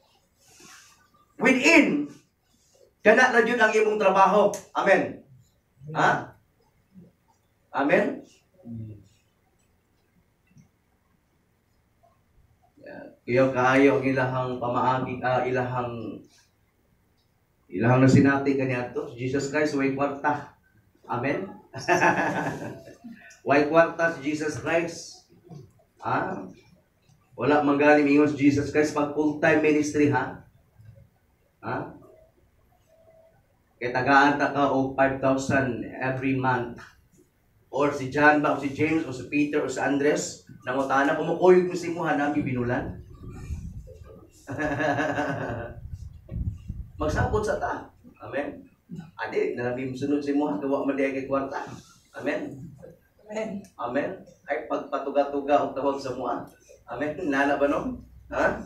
Within, kana na jud ang imong trabaho. Amen? Ha? Amen? Iyo kaayo ang ilahang pamaagi, ilahang nasinati kaniadto. Jesus Christ way kwarta. Amen. Way kwarta si Jesus Christ. Ah? Wala man gani mingon si Jesus Christ pag full-time ministry, ha? Ha? Kay tagaan ta ka og 5,000 every month. Or si John ba, o si James, o si Peter, o si Andres, nangutana, kumukuyog mo si imuha, nami binulan. Magsabot sa ta. Amen. Adi, nalami mo sunod si imuha, gawa man diay kay kwarta. Amen. Amen. Amen. Ay, pagpatuga-tuga og tawag sa muha. Amen. Nana ba no? Ha?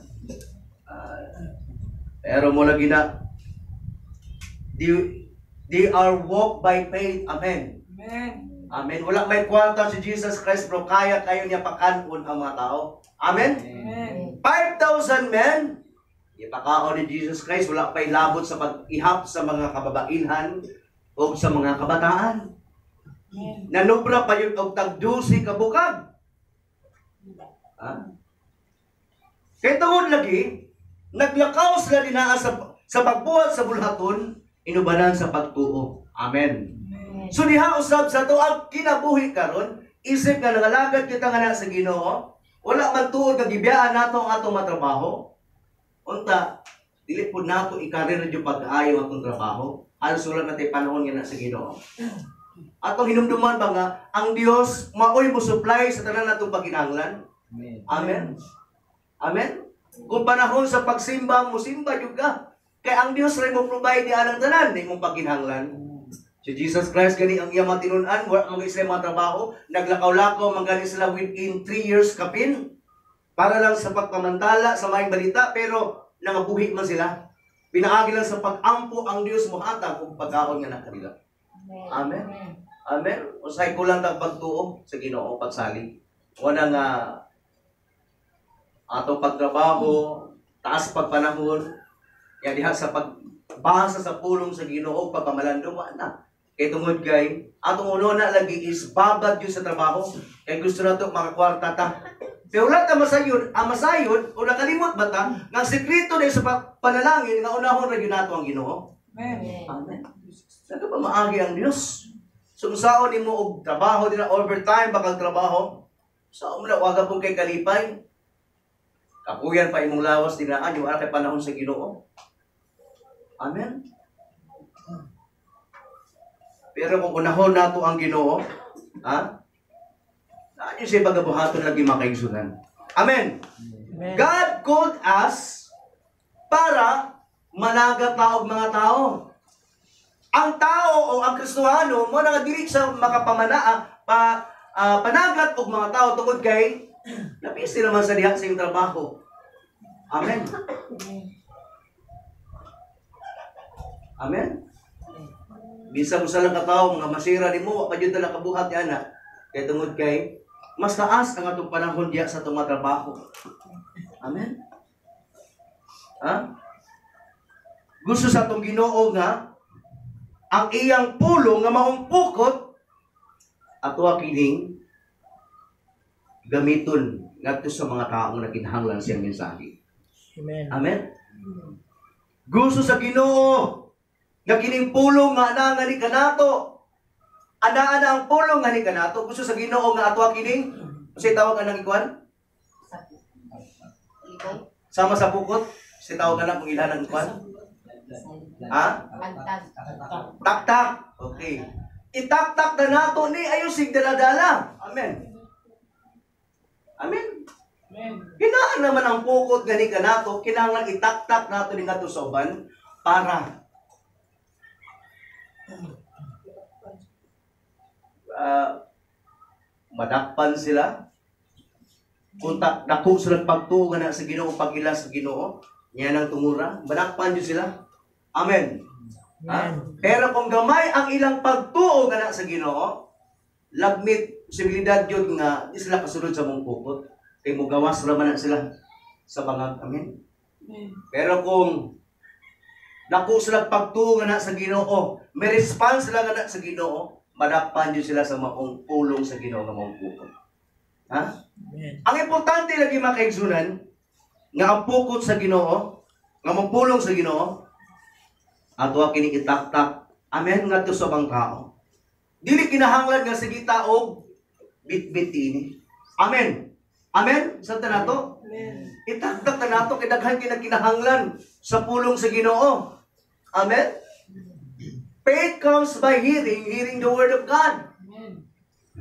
Pero mo lagi na, they are walk by faith. Amen. Amen. Amen. Wala may kwarta si Jesus Christ, pero kaya kayo niya pakanon ang mga tao. Amen. Amen. 5,000 men, ipakaon ni Jesus Christ, wala pa'y labot sa pag-ihap sa mga kababainhan o sa mga kabataan. Amen. Nanubra pa yun og tag-12 ka bukag. Ha? Kaya tungod lagi, naglakaw sila dinaa sa pagbuhat sa bulhaton, inubanan sa pagtuo. Amen. Amen. So diha usab sa to ang kinabuhi karon, isip nga nangalagad kita nga na sa Ginoo, wala man tuod nga gibiyaan nato ang atong matrabaho. Unta, dili pud nato ikarir jud pag-ayo atong trabaho. Alos wala natay panahon nga na sa Ginoo. Atong hinumduman ba nga ang Dios maoy mo supply sa tanan natong pagkinahanglan? Amen. Amen. Amen. Kung panahon sa pagsimba, mosimba jud ka. Kay ang Dios ray mo provide di anang tanan nimong pagkinahanglan. Si Jesus Christ gani ang iyang matinun-an, wala man sila mga trabaho, naglakaw-lakaw man gani sila within 3 years kapin para lang sa pagpamantala sa maayong balita, pero nangabuhi man sila. Pinaagi lang sa pag-ampo ang Dios mohatag og pagkaon nga nakanila. Amen. Amen. Usahay kulang tag pagtuo sa Ginoo pagsalig. Wala nga atong pagtrabaho, taas pagpanahon, ya diha sa pagbasa sa pulong sa Ginoo pagpamalandong wa na. Kay tungod kay atong uno na lagi is babad gyud sa trabaho kay gusto nato makakwarta ta. Pero wala ta masayon, ang masayon o nakalimot ba ta nga ang sekreto na sa panalangin nga unahon ra gyud nato ang Ginoo. Amen. Amen. Saan pa maagi ang Dios? So kung saon nimo og trabaho dira overtime bakag trabaho, saon mo na waga pong kay kalipay. Kapuyan pa imong lawas dinaan, yung kay panahon sa Ginoo. Amen. Pero kung unahon nato ang Ginoo, ha? Naa siya pagabuhaton lagi, mga kaigsunan. Amen. Amen. God called us para managat ta og mga tao. Ang tao o ang Kristohano mo nga dili siya makapamanaa pa panagat og mga tao tungod kay napisi naman sa diha sa iyong trabaho. Amen. Amen. Bisan usa lang ka tawo mga masira nimo, wa pa jud na kabuhat ni ana. Kay tungod kay mas taas ang atong panahon diha sa atong mga trabaho. Amen. Ha? Gusto sa atong Ginoo nga ang iyang pulong nga maong pukot ato kining gamiton ngadto sa mga taong nagkinahanglan siyang mensahe. Amen. Amen. Gusto sa Ginoo nga kining pulong nga ana nga ni kanato. Ana-ana ang pulong nga ni kanato. Gusto sa Ginoo nga ato kining unsay tawag anang ikuan? Sama sa pukot, unsay tawag anang kung ilan ang ikuan? Ha? Taktak. Okay. Itaktak na nato ni ayo sig dala-dala. Amen. Amen. Amen. Kinaan naman ang pukot gani kanato, kinahanglan itaktak nato ni ngadto sa uban para madakpan sila. Kung dako sila pagtuo nga na sa Ginoo, pag-ila sa Ginoo, niya nang tungura, madakpan jud sila. Amen. Ha? Amen. Pero kung gamay ang ilang pagtuo nga na sa Ginoo, lagmit posibilidad yun nga di sila kasunod sa mong pukot. Kay mugawas ra man na sila sa bangag. Amen. Pero kung dako sila pagtuo nga na sa Ginoo, may response sila nga na sa Ginoo, madakpan jud sila sa maong pulong sa Ginoo nga maong pukot. Ha? Amen. Ang importante lagi mga kaigsunan, nga ang pukot sa Ginoo, nga mong pulong sa Ginoo, ato kini itaktak. Amen, ngadto sa ubang tao. Dili kinahanglan nga sige taog bitbit ini. Amen. Amen. Sa nato? Amen. Itaktak na nato kay daghan kay nagkinahanglan sa pulong sa Ginoo. Amen. Faith comes by hearing, hearing the word of God. Amen.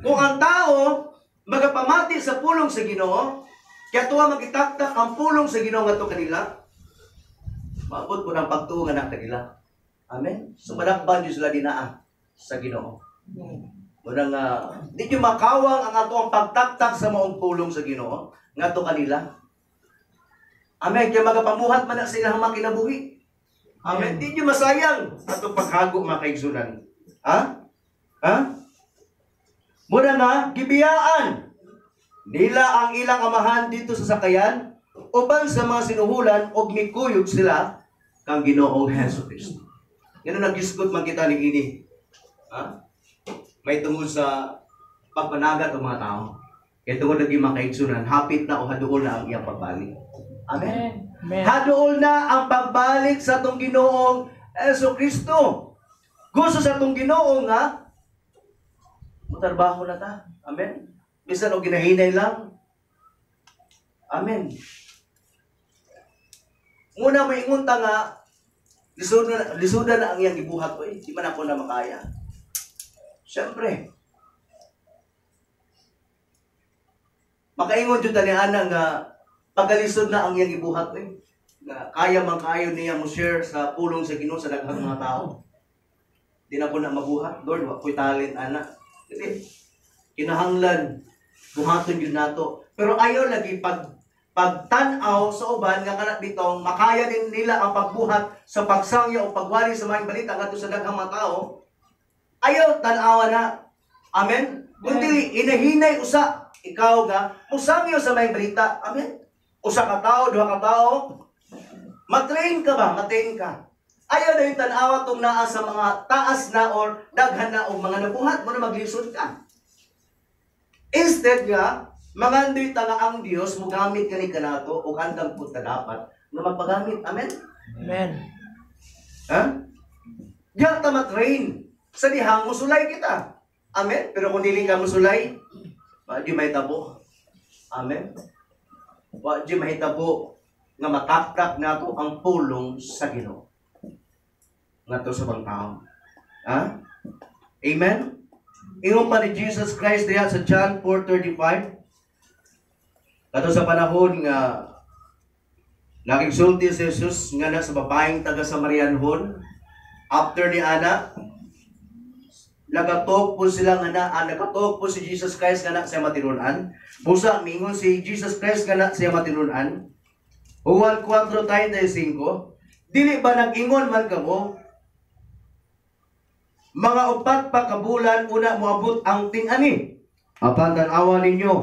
Kung ang tao magapamati sa pulong sa Ginoo, kaya tuwa magitaktak ang pulong sa Ginoo ngadto kanila, maabot po ng pagtuo nga na kanila. Amen. So madakpan jud sila dinaa sa Ginoo. Muna nga di nyo makawang ang ato ang pagtaktak sa maong pulong sa Ginoo ngadto kanila. Amen. Kaya magapamuhat man na sila ang mga kinabuhi. Amen. Di nyo masayang atong paghago, mga kaigsunan. Ha? Ha? Muna nga gibiyaan nila ang ilang amahan dito sa sakayan uban sa mga sinuhulan og mikuyog sila kang Ginoong Hesus Kristo. Yan ang nagisgot man kita ni ini. Ha? May tungod sa pagpanagat ng mga tao. Kaya tungod lagi mga kaigsunan, hapit na o haduol na ang iyang pagbalik. Amen. Amen. Haduol na ang pagbalik sa atong Ginoong Hesus Kristo. Gusto sa atong Ginoo nga motrabaho na ta. Amen. Bisan og ginahinay lang. Amen. Muna maingon ta nga lisuda na ang iyang gibuhat oy, di man ako na makaya. Siyempre. Makaingon jud ta ni ana nga pagalisod na ang iyang gibuhat oy. Nga kaya man kaayo niya mo share sa pulong sa Ginoo sa daghang mga tao. Di na ko na mabuhat, Lord, wa ko'y talent ana. Kasi kinahanglan buhaton jud nato. Pero ayaw lagi pagtan-aw sa uban nga kana bitong makaya din nila ang pagbuhat sa pagsangya o pagwali sa maayong balita ngadto sa daghang mga tao. Ayaw tan-awa na. Amen. Kundi inahinay usa ikaw nga musangyo sa maayong balita. Amen. Usa ka tawo, duha ka tawo, matrain ka ba? Matrain ka. Ayaw na yung tan-awa tong naa sa mga taas na or daghan na og mga nabuhat mo na maglisod ka. Instead nga, mangandoy ta nga ang Dios mogamit kani kanato og handang pud ta dapat nga magpagamit. Amen. Amen. Ha? Diyan ta matrain. Sa dihang musulay kita. Amen. Pero kung dili ka musulay, di may tabo. Amen. Wa di mahitabo nga mataktak nato ang pulong sa Ginoo ngadto sa ubang tao. Ha? Amen? Ingon pa ni Jesus Christ diha sa John 4:35, kato sa panahon nga nakigsulti si Jesus nga na sa babaeng taga Samarianhon, after ni ana, nagatok po sila nga na, nagatok po si Jesus Christ nga na sa matinunan. Busa, mingon si Jesus Christ nga na sa matinunan. Juan 4:35, "Dili ba nag-ingon man kamo, mga 4 pa ka bulan una moabot ang ting-ani? Apan tan-awa ninyo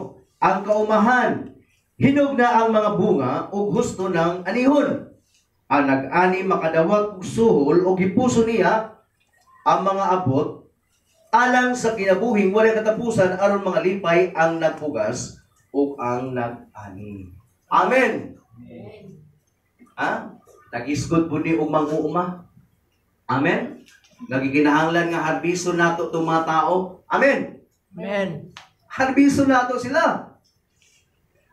ang kaumahan, hinog na ang mga bunga ug husto ng anihon. Ang nag-ani makadawat og suhol ug gipuso niya ang mga abot alang sa kinabuhing walay katapusan aron mga lipay ang nagpugas ug ang nag-ani." Amen. Ha? Nag-isgot po ni og manguuma. Amen. Nagikinahanglan nga harbiso nato itong mga tao. Amen. Amen. Harbiso nato sila.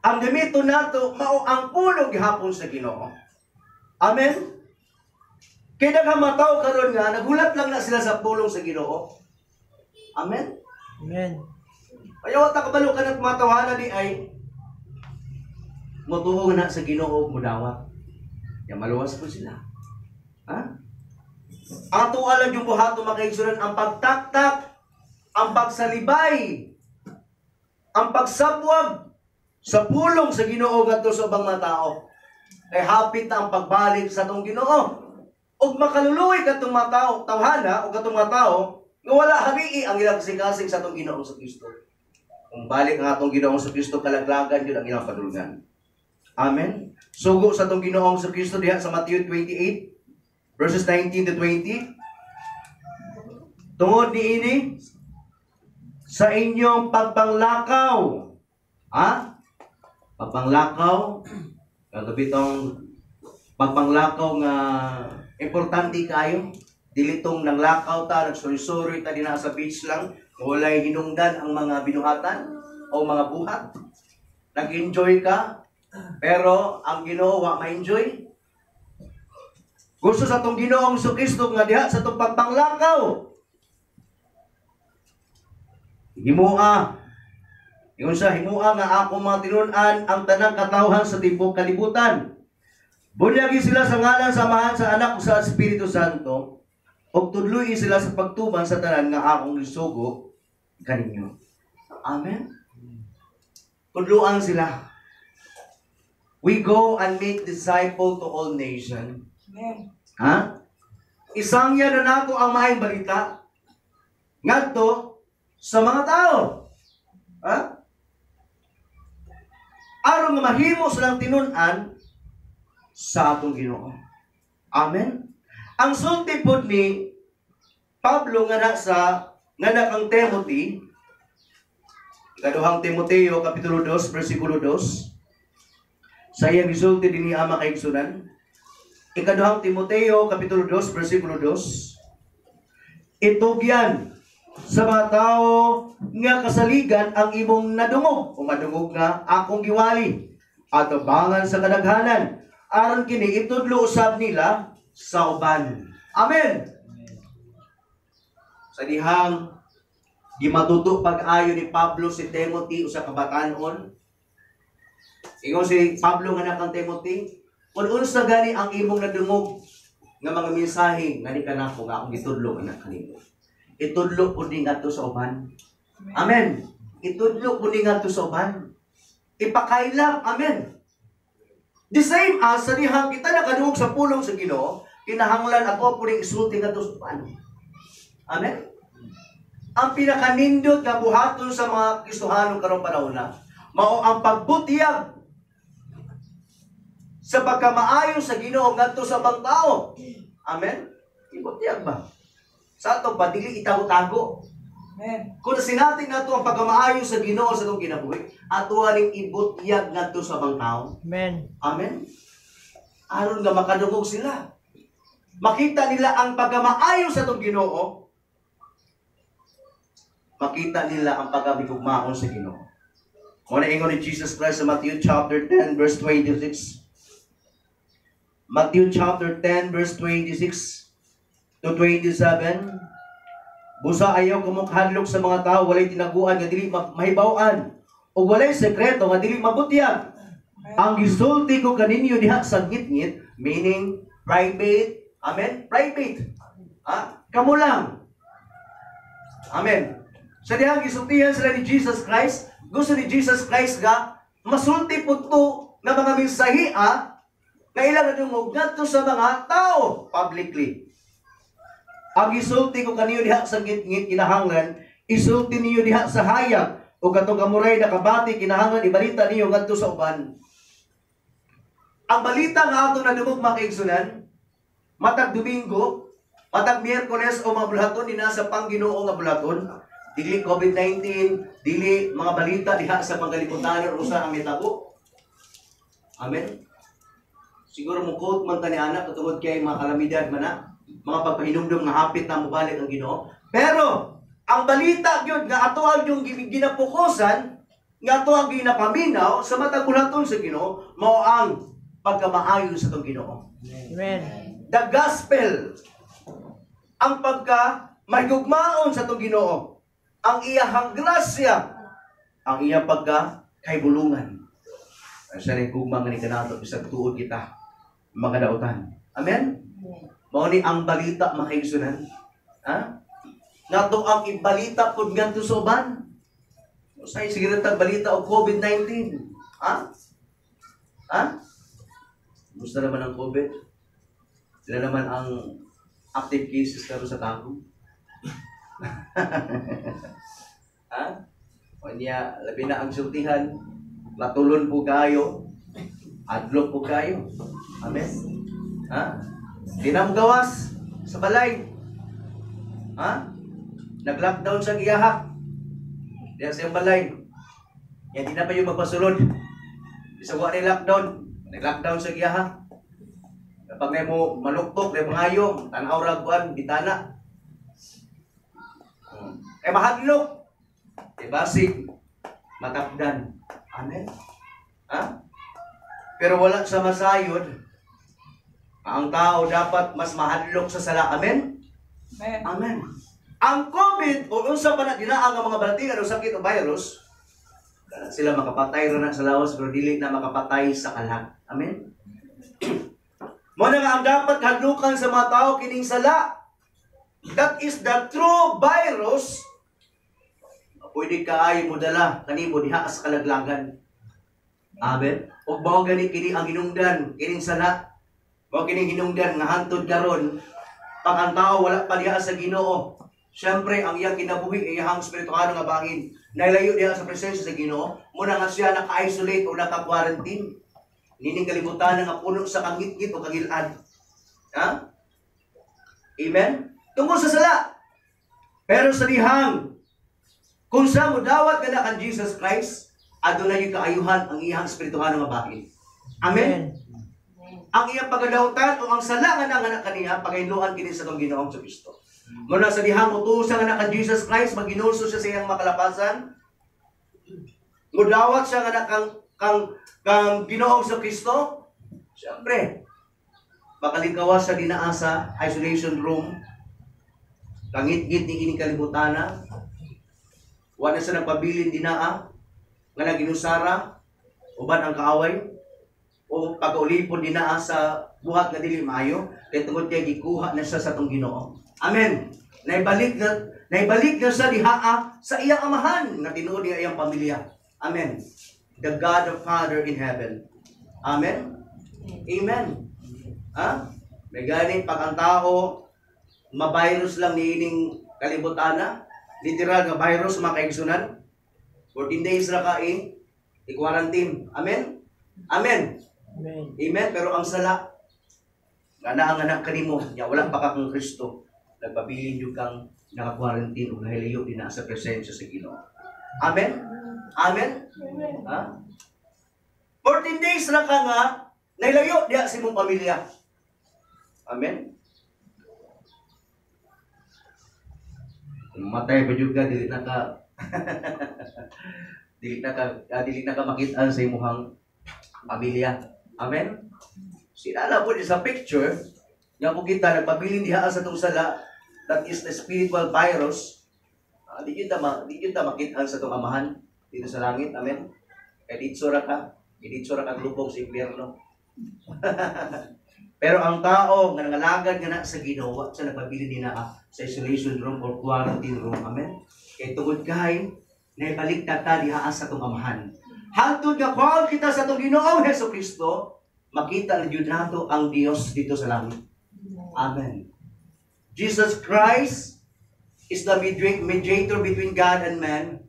Ang gamito nato mao ang pulong gihapon sa Ginoo. Amen. Kay daghang mga tao karon nga nagulat lang na sila sa pulong sa Ginoo. Amen. Amen. Ayaw ta kabalo ka ng mga tawhana di ay motuo na sa Ginoo ug modawat. Ya maluwas po sila. Ha? Ato alam yung buhato, mga kaigsunan, ang pagtaktak, ang pagsalibay, ang pagsabwag sa pulong sa Ginoo ngadto sa ubang mga tao. Kay hapit na ang pagbalik sa atong Ginoo. Ug makaluluoy katong mga tao, tawhana o katong mga tao nga wala harii ang ilang kasing-kasing sa atong Ginoong sa Kristo. Kung balik ang atong Ginoong sa Kristo, kalaglagan yun ang ilang padulngan. Amen. Sugo sa atong Ginoong sa Kristo diha sa Matthew 28 verses 19 to 20. "Tungod niini sa inyong pagpanglakaw." Ha? Pagpanglakaw, kagabi tong pagpanglakaw nga importante kayo. Dili tong nanglakaw ta, nagsuroy-suroy ta dinha sa beach lang, walay hinungdan ang mga binuhatan o mga buhat. Nag-enjoy ka, pero ang Ginoo wa ma-enjoy. Gusto sa atong Ginoong Kristo nga diha sa atong pagpanglakaw, himua. Ingon siya, "Himua nga ako mga tinun-an ang tanang katawhan sa tibuok kalibutan. Bunyagi sila sa ngalan sa Amahan, sa Anak ug sa Espiritu Santo, ug tudloi sila sa pagtuman sa tanan nga akong gisugo kaninyo." Amen. Tudluan sila. We go and make disciple to all nations. Amen. Ha? Isangya na nato ang maayong balita ngadto sa mga tao. Ha? Aron nga mahimo silang tinun-an sa atong Ginoo. Amen. Ang sulti pod ni Pablo nga na sa nga na kang Timothy, Ikaduhang Timoteo kapitulo 2 bersikulo 2, sa iyang gisulti dinhi, mga kaigsunan. Ikaduhang Timoteo kapitulo 2 bersikulo 2, "Itugyan sa mga tao nga kasaligan ang imong nadungog o madungog nga akong giwali at abangan sa kadaghanan aron kini itudlo usab nila sa uban." Amen. Sa dihang gimatuto pag-ayo ni Pablo si Timothy, usa ka batan-on. Ingon si Pablo nga kang Timothy, "Kung unsa gani ang imong nadungog nga mga mensahe nga ni kanako nga akong gitudlo nga kanimo, itudlo pud ni ngadto sa uban." Amen. Itudlo pud ni ngadto sa uban. Ipakaylap. Amen. The same as sa dihang kita nakadungog sa pulong sa Ginoo, kinahanglan ako po ning isulti ngadto sa uban. Amen. Ang pinakanindot nga buhaton sa mga Kristohano karong panahon na, mao ang pagbutyag sa pagkamaayo sa Ginoo ngadto sa ubang tao. Amen. Ibutyag ba? Sa ato pa dili itago-tago. Amen. Kung sinati nato ang pagkamaayo sa Ginoo sa atong kinabuhi, ato aning ibutyag ngadto sa ubang tao. Amen. Amen. Aron nga makadungog sila. Makita nila ang pagkamaayo sa atong Ginoo. Makita nila ang pagkamigugmaon sa Ginoo. Mao na ingon ni Jesus Christ sa Matthew chapter 10 verse 26. Matthew chapter 10 verse 26 to 27. Busa ayaw kamo kahadlok sa mga tao, walay tinaguan nga dili mahibaw-an ug walay sekreto nga dili mabutyag. Ang gisulti ko kaninyo diha sa ngitngit, meaning private. Amen? Private. Ah, kamo lang. Amen. Sa dihang gisultihan sila ni Jesus Christ, gusto ni Jesus Christ nga masulti po to nga mga mensahiha nga ilang nadungog ngadto sa mga tao publicly. Ang gisulti ko kaniyo diha sa ngitngit, kinahanglan isulti niyo diha sa hayag, ug katong kamuray nakabati, kinahanglan ibalita niyo ngadto sa uban. Ang balita nga atong nadungog, mga kaigsunan, matag Domingo, matag Miyerkules o mga bulaton dinha sa pangginoo nga bulaton, dili COVID-19, dili mga balita diha sa panggalibutan o usa ang mitabo. Amen. Siguro mo quote man ta ni anak tungod kay mga kalamidad man na, mga pagpahinumdum nga hapit na mobalik ang Ginoo. Pero ang balita gyud nga ato ang yung ginapokusan, nga ato ang ginapaminaw sa matag bulaton sa Ginoo, mao ang pagkamaayo sa atong Ginoo. Amen. The gospel, ang pagka mahigugmaon sa atong Ginoo, ang iyahang grasya, ang iyang pagka kaybulungan. Sa rin gugma nga ni kanato bisag tuod kita mga dautan. Amen. Mao ni ang balita, mga kaigsunan. Ha? Ngato ang ibalita pud ngadto sa uban. Usay sige tag balita og COVID-19. Ha? Ha? Kumusta naman ang COVID? Sila naman ang active cases karon sa Tagum. Ha? O niya, labi na ang sultihan, matulon po kayo, adlok po kayo. Amen? Ha? Di na mo gawas sa balay. Ha? Nag-lockdown sa giyaha. Diyan sa iyong balay. Yan, di na pa yung magpasulod. Isa wa ni lockdown. Nag-lockdown sa giyaha. Kapag may mo maluktok, may mangayo, tanaw ra kuan, bitana. Eh mahadlok. Eh basig matapdan. Amen. Ha? Pero wala sa masayod. Ang tao dapat mas mahadlok sa sala. Amen? Amen. Amen. Ang COVID o unsa pa na dinaa nga mga balatian o sakit o virus, kana sila makapatay ra na sa lawas pero dili na makapatay sa kalag. Amen? Mo na nga ang dapat hadlukan sa mga tao kining sala. That is the true virus. Pwede kaayo mo dala kanimo diha sa kalaglagan. Amen. Ug mao gani kini ang hinungdan kining sala. Mao kining hinungdan nga hantod karon pag ang tao wala pa diha sa Ginoo. Siyempre ang iyang kinabuhi, iyang espirituano nga bangin, nalayo diha sa presensya sa Ginoo, muna nga siya naka-isolate o naka-quarantine. Nining kalibutan nga puno sa kangitngit o kangilad. Ha? Amen? Tungkol sa sala. Pero sa dihang kung sa mo dawat ka na kang Jesus Christ, aduna yung kaayuhan ang iyang espirituano nga bahin. Amen? Ang iyang pagdawatan o ang sala nga nanganak kaniya, pagahinloan kini sa atong Ginoong Kristo. Muna sa dihang utusan nga na kang Jesus Christ, maginulso siya sa iyang makalapasan. Mudawat siya nga na kang Ginoong sa Kristo. Siyempre, makalingkawas sa dinaa sa isolation room. Kangit-ngit ni kining kalibutana. Wala sa nagpabilin dinaa nga naginusara uban ang kaaway o pag-ulipon dinaa sa buhat nga dili maayo kay tungod kay gikuha na siya sa atong Ginoo. Amen. Naibalik na siya dihaa sa iyang amahan nga tinuod niya iyang pamilya. Amen. The God the Father in heaven. Amen. Amen. Ha? May gani pag ang tao ma-virus lang niining kalibutana, literal nga virus mga kaigsunan. 14 days ra ka i-quarantine. Amen? Amen. Amen. Amen. Pero ang sala nga naa nga anak kanimo, nya wala pa ka kang Kristo, nagpabilin jud kang naka-quarantine ug nahilayo dinha sa presensya sa Ginoo. Amen. Amen. Ha? 14 days ra ka nga nahilayo diha sa imong pamilya. Amen. Kung matay pa jud ka, dili na ka. Dili na ka makit-an sa imong pamilya. Amen. Sinala po sa picture nga kung kita nagpabilin diha sa atong sala, that is the spiritual virus, di kita makit-an sa atong Amahan dito sa langit. Amen. Kay didto ra ka lubong sa impyerno. Pero ang tao nga nangalagad nga na sa Ginoo, wa sa nagpabilin din na sa isolation room or quarantine room. Amen. Kay tungod kay naibalik ta diha sa atong Amahan. Hangtod nga kuhaon kita sa atong Ginoong Hesus Kristo, makita na jud nato ang Dios dito sa langit. Amen. Jesus Christ is the mediator between God and man.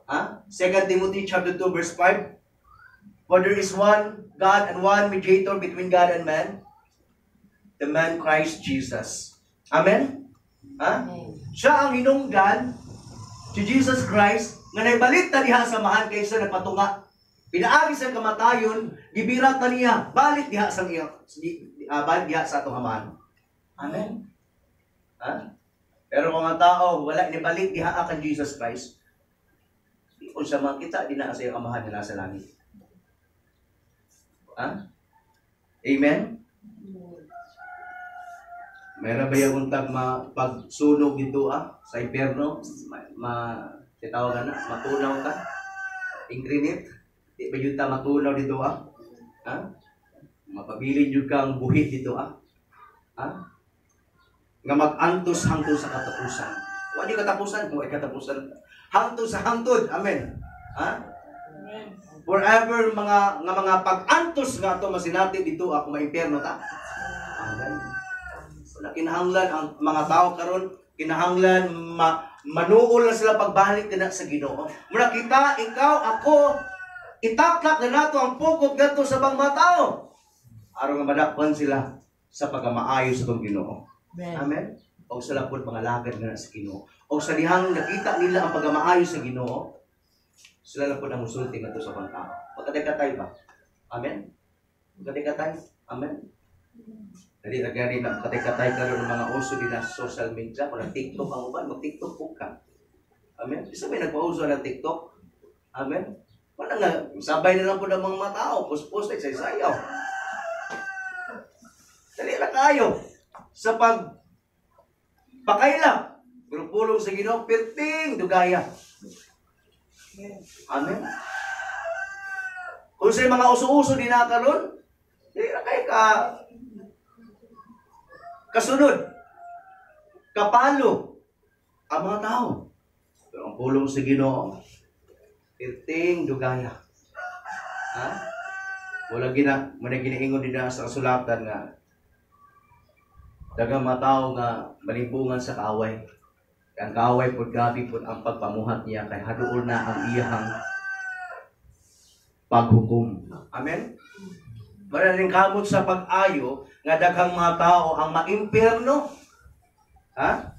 Huh? 2 Timothy chapter 2 verse 5. "For there is one God and one mediator between God and man, the man Christ Jesus." Amen? Ha? Siya ang hinungdan, si Jesus Christ, nga naibalik ta diha sa Amahan kaysa nagpatunga. Pinaagi sa kamatayon, gibirat ta niya, balik diha sa iya, balik diha sa atong Amahan. Amen? Ha? Pero kung ang tao wala nibalik diha kan Jesus Christ, di ko siya makita di na sa iyang Amahan nga nasa langit. Ha? Amen? Mayroon ba yung untag pagsunog dito sa impyerno? Ma tawag na, matunaw ka? Ingrinit? Di ba yun ta matunaw dito ah? Ha? Mapabilin yun kang buhit dito ah? Ha? Nga mag-antos hangtod sa katapusan. Wa di katapusan, kung ay katapusan. Hangtod sa hangtod. Amen. Ha? Forever mga nga mga pag-antos nga ato masinati dito ako maimpyerno ta. Amen. Wala kinahanglan ang mga tao karon, kinahanglan manuol na sila pagbalik na sa Ginoo. Muna kita, ikaw, ako, itaklak na nato ang pukot ngadto sa bang mga tao. Aron nga madakpan sila sa pagkamaayo sa atong Ginoo. Amen. Amen. O sa lapod mga lagad nga sa Ginoo. O sa dihang nakita nila ang pagkamaayo sa Ginoo, sila lang po ang musulti ngadto sa ibang tao. Pagkatay-katay ba? Amen? Pagkatay-katay? Amen? Dali na gani na katay-katay karon ng mga uso din na social media, kung TikTok ang uban, mag-TikTok po ka. Amen? Isa may nagpauso ng TikTok. Amen? Wala nga, sabay na lang po ng mga tao, pus-pus, ay sayaw. Dali na kayo sa pag pakaila. Pero pulong sa Ginoo, pirting dugaya. Amen. Kung sa mga uso-uso din na karon, dili na kayo ka kasunod, kapalo ang mga tao. Pero ang pulong sa Ginoo, pirting dugaya. Ha? Wala gina, muna ginaingon din na sa kasulatan nga daghang mga tao nga malimbungan sa kaaway. Ang kaaway pod gabi pod ang pagpamuhat niya kay haduol na ang iyahang paghukom. Amen? Wala rin kamot sa pag-ayo nga daghang mga tao ang maimpierno. Ha?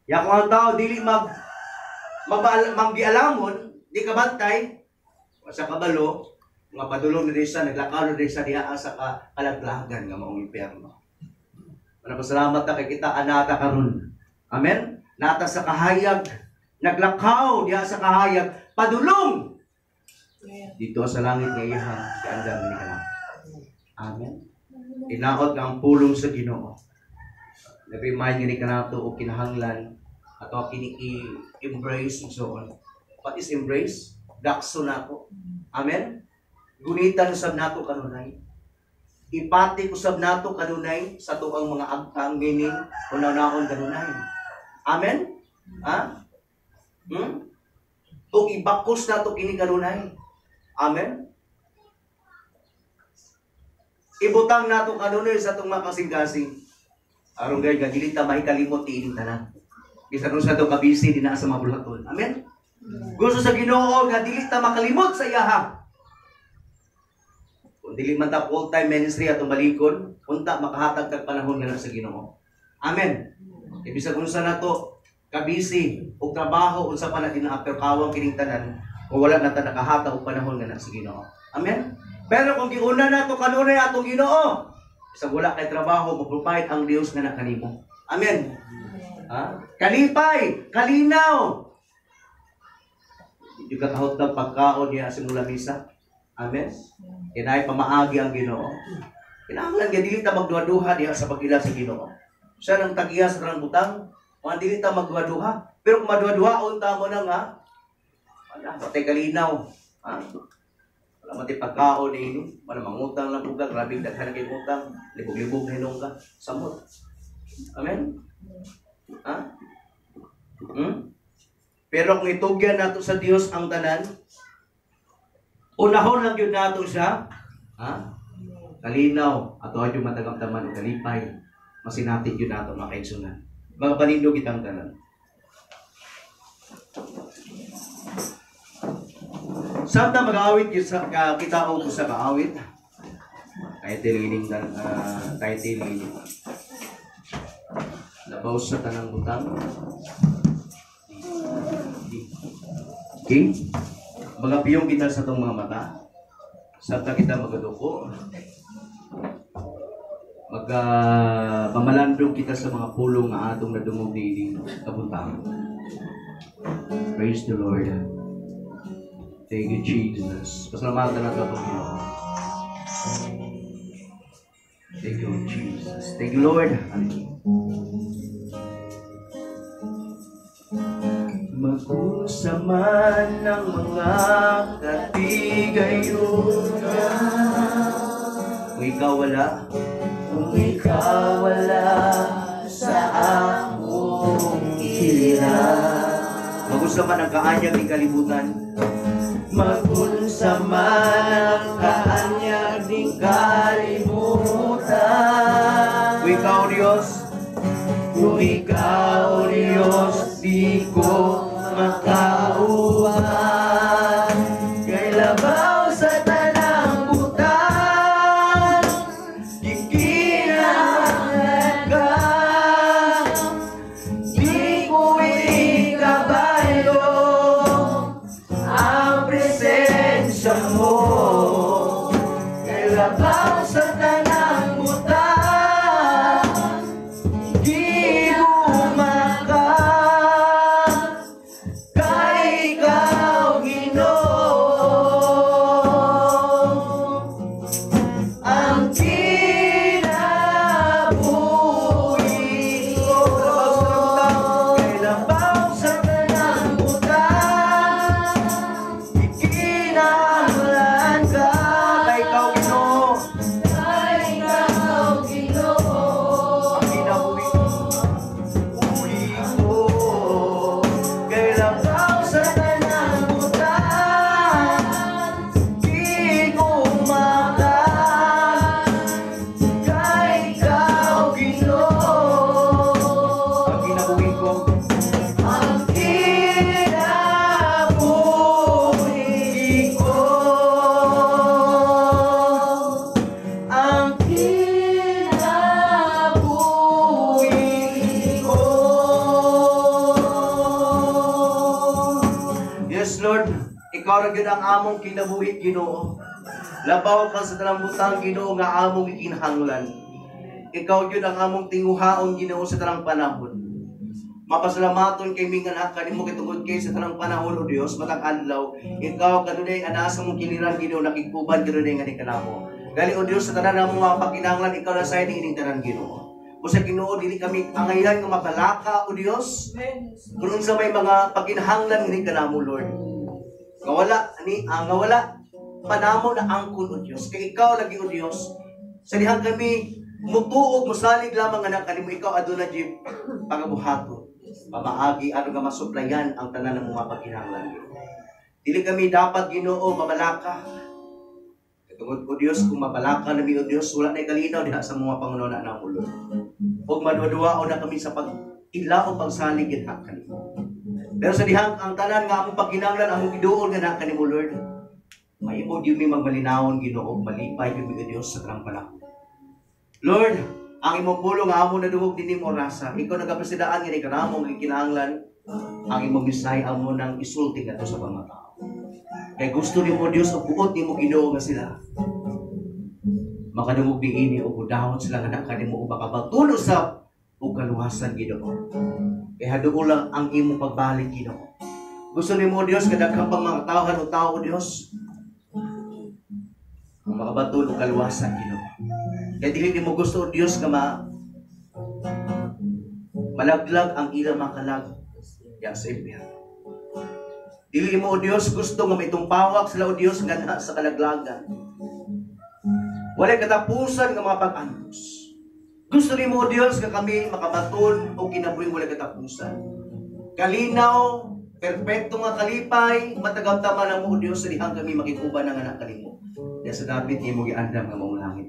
Ya kung ang tao dili manggialamon, di ka bantay sa kabalo, nga padulong na sa naglakaw na sa diha sa kalaglagan nga maong impyerno. Pasalamat ta kay kita anata karon. Amen? Nata sa kahayag, naglakaw diha sa kahayag, padulong dito sa langit nga iyang kaandam ni kanang. Amen. Inaot nga ang pulong sa Ginoo. Nag-remind nga ni kanato og kinahanglan ato kini i-embrace and so on. What is embrace? Dakso nako. Amen. Gunitan usab nato kanunay. Ipati usab nato kanunay sa tuang mga agtang meaning unaw-naon kanunay. Amen? Ha? Ug ibakos nato kini kanunay. Amen? Ibutang nato kanunay sa atong mga kasing-kasing. Aron gay nga dili ta mahikalimot tiining tanan. Bisan unsa to kabisi dinaa sa mga buluhaton. Amen? Gusto sa Ginoo nga dili ta makalimot sa iyaha. Kung dili man ta full-time ministry atong balikon, unta makahatag tag panahon nga sa Ginoo. Amen. Kay bisag unsa nato kabisi og trabaho unsa pa na dinaa pero kawang kining tanan kung wala na ta nakahatag og panahon nga na sa Ginoo. Amen. Pero kung giuna nato kanunay atong Ginoo, bisag wala kay trabaho, mo-provide ang Dios nga na kanimo. Amen. Ha? Kalipay, kalinaw. Yung kakahot ng pagkaon niya sa mula misa. Amen? Kinay pamaagi ang Ginoo. Kinahanglan nga dili ta magduha-duha diha sa pag-ila sa Ginoo. Siya nang tagiya sa tanang butang, mga dili ta magduha-duha. Pero kung maduha-duhaon ta mo na nga, wala, matay kalinaw. Ha? Wala matay pagkaon ni ini. Wala mangutang lang ka, grabe daghan kay utang, libog-libog na hinong ka. Samot. Amen? Ha? Hmm? Pero kung itugyan nato sa Dios ang tanan, unahon lang yun nato siya, ha? Kalinaw, ato ay yung matagamtaman o kalipay, masinatid yun nato mga kaigsunan. Mga panindog kitang tanan. Samtang mag-awit kita og usa ka awit. Title ining title ini. Labaw sa tanang butang. Okay? Mga piyong kita sa itong mga mata. Samtang kita magaduko. Pamalandong kita sa mga pulong nga atong nadungog niining kabuntagon. Praise the Lord. Thank you, Jesus. Pasalamatan nato atong Ginoo. Thank you, Jesus. Thank you, Lord. Hallelujah. Mag-usaman ng mga katigayunan. Kung ikaw wala, kung ikaw wala sa akong kiliran. Mag-usaman ang kaanyag ng kalibutan. Mag-unsaman ang kaanyag ng kalibutan. Kung ikaw, Diyos, kung ikaw, Diyos, di ko makauban. Kay labaw sa tanang butang, gikinahanglan ka. Di ko ikabayo ang presensya mo. Kay labaw sa tanang butang, giguma ka. Kay ikaw, Ginoo, ang kinabuhi ko. Kay labaw sa tanang butang, gikinahanglan ka. Kay ikaw, Ginoo, Kay ikaw, Ginoo, ang kinabuhi ko. Kay labaw sa tanang butang, giguma ka. Kay ikaw, Ginoo, ang kinabuhi ko. Ang kinabuhi ko. Ang kinabuhi ko. Yes, Lord, ikaw ra gyud ang among kinabuhi, Ginoo. Labaw ka sa tanang butang, Ginoo, nga among gikinahanglan. Ikaw gyud ang among tinguhaon, Ginoo, sa tanang panahon. Mapasalamaton kay mi nga naa kanimo kay tungod kay sa tanang panahon, o Dios, matag adlaw, ikaw kanunay anaa sa mong kiliran, Ginoo, nakigpuban kanunay nga ni kanamo. Gali, o Dios, sa tanan namong mga pagkinahanglan, ikaw na say niining tanan, Ginoo. Busa, Ginoo, dili kami angayan nga mabalaka, o Dios. Kung unsa may mga pagkinahanglan ngani kanamo, Lord. Nga wala ni nga wala panamo na angkon, o Dios. Kay ikaw lagi, o Dios, sa dihang kami mutuog mosalig lamang nga kanimo, ikaw aduna jib pagabuhaton. Pamaagi aron nga masuplayan ang tanan ng mga pagkinahanglan, Ginoo. Dili kami dapat, Ginoo, mabalaka. Tungod, o Dios, kung mabalaka nami, o Dios, wala na kalinaw diha sa mga Panginoon na namo, Lord. Og maduwa-duwaon na kami sa pag-ila o pagsalig diha kanimo. Pero sa dihang ang tanan nga among pagkinahanglan, among giduol nga na kanimo, Lord, mahimo gyud mi magmalinawon, Ginoo, malipay gyud mi, o Dios, sa tanang panahon. Lord, ang imong pulong nga among nadungog dinhi mo orasa, ikaw nagapresidaan nga ni kanamong gikinahanglan, ang imong mensahe amo nang isulti ngadto sa mga tao. Kay gusto nimo, Dios, ug buot nimo, Ginoo, nga sila makadungog niini ug dawat sila nga kanimo ug makabatulo sa ug kaluwasan, Ginoo. Kay haduol lang ang imong pagbalik, Ginoo. Gusto nimo, Dios, kadaghan pang mga tawhan o tao, Dios, ang makabaton og kaluwasan, Ginoo. Kaya dili nimo gusto, o Dios, nga malaglag ang ilang mga kalag ya sa impyerno. Dili mo, O Dios, gusto nga maitumpawak sila, O Dios, nga na sa kalaglagan. Walay katapusan nga mga pag-antos. Gusto nimo, O Dios, nga kami makabaton og kinabuhing walay katapusan. Kalinaw, perpekto nga kalipay, matagamtaman namo, O Dios, sa dihang kami makikuban ng anak kanimo. Diya sa dapit nimo giandam nga maong langit.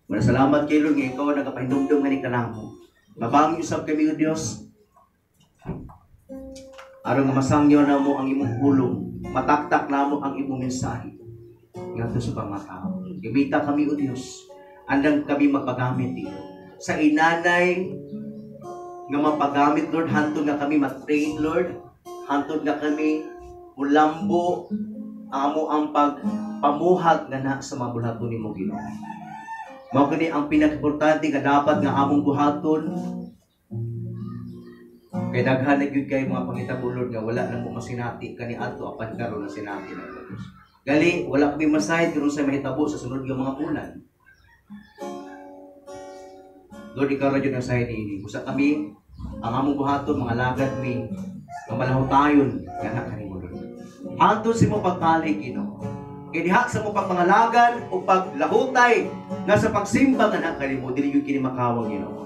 Muna salamat kay Lord nga ikaw nagapahinumdum nga ni kanamo. Mabangi usab kami, O Dios, aron nga masangyo namo ang imong pulong, mataktak namo ang imong mensahe ngadto sa mga tao. Gamiта kami, O Dios, andang kami magpagamit dito. Sa inanay nga mapagamit, Lord, hantod nga kami matrain, Lord, hantod nga kami mulambo amo ang pagpamuhat nga na sa mga buhaton nimo, Ginoo. Mao kini ang pinakaimportante nga dapat nga among buhaton. Kay daghan na gyud kay mga pangitabo, Lord, nga wala na mo masinati kaniadto apan karon na sinati na Diyos. Gali wala kami masayod kung sa mahitabo sa sunod nga mga bulan. Lord, ikaw ra jud ang sayod niini. Usa kami ang among buhaton mga lagad mi nga malahutayon nga kanimo, Lord. Hantod sa imong pagbalik, Ginoo. Kay diha sa imong pagpangalagan o paglahutay nga sa pagsimba nga kanimo dili gyud kini makawang, Ginoo.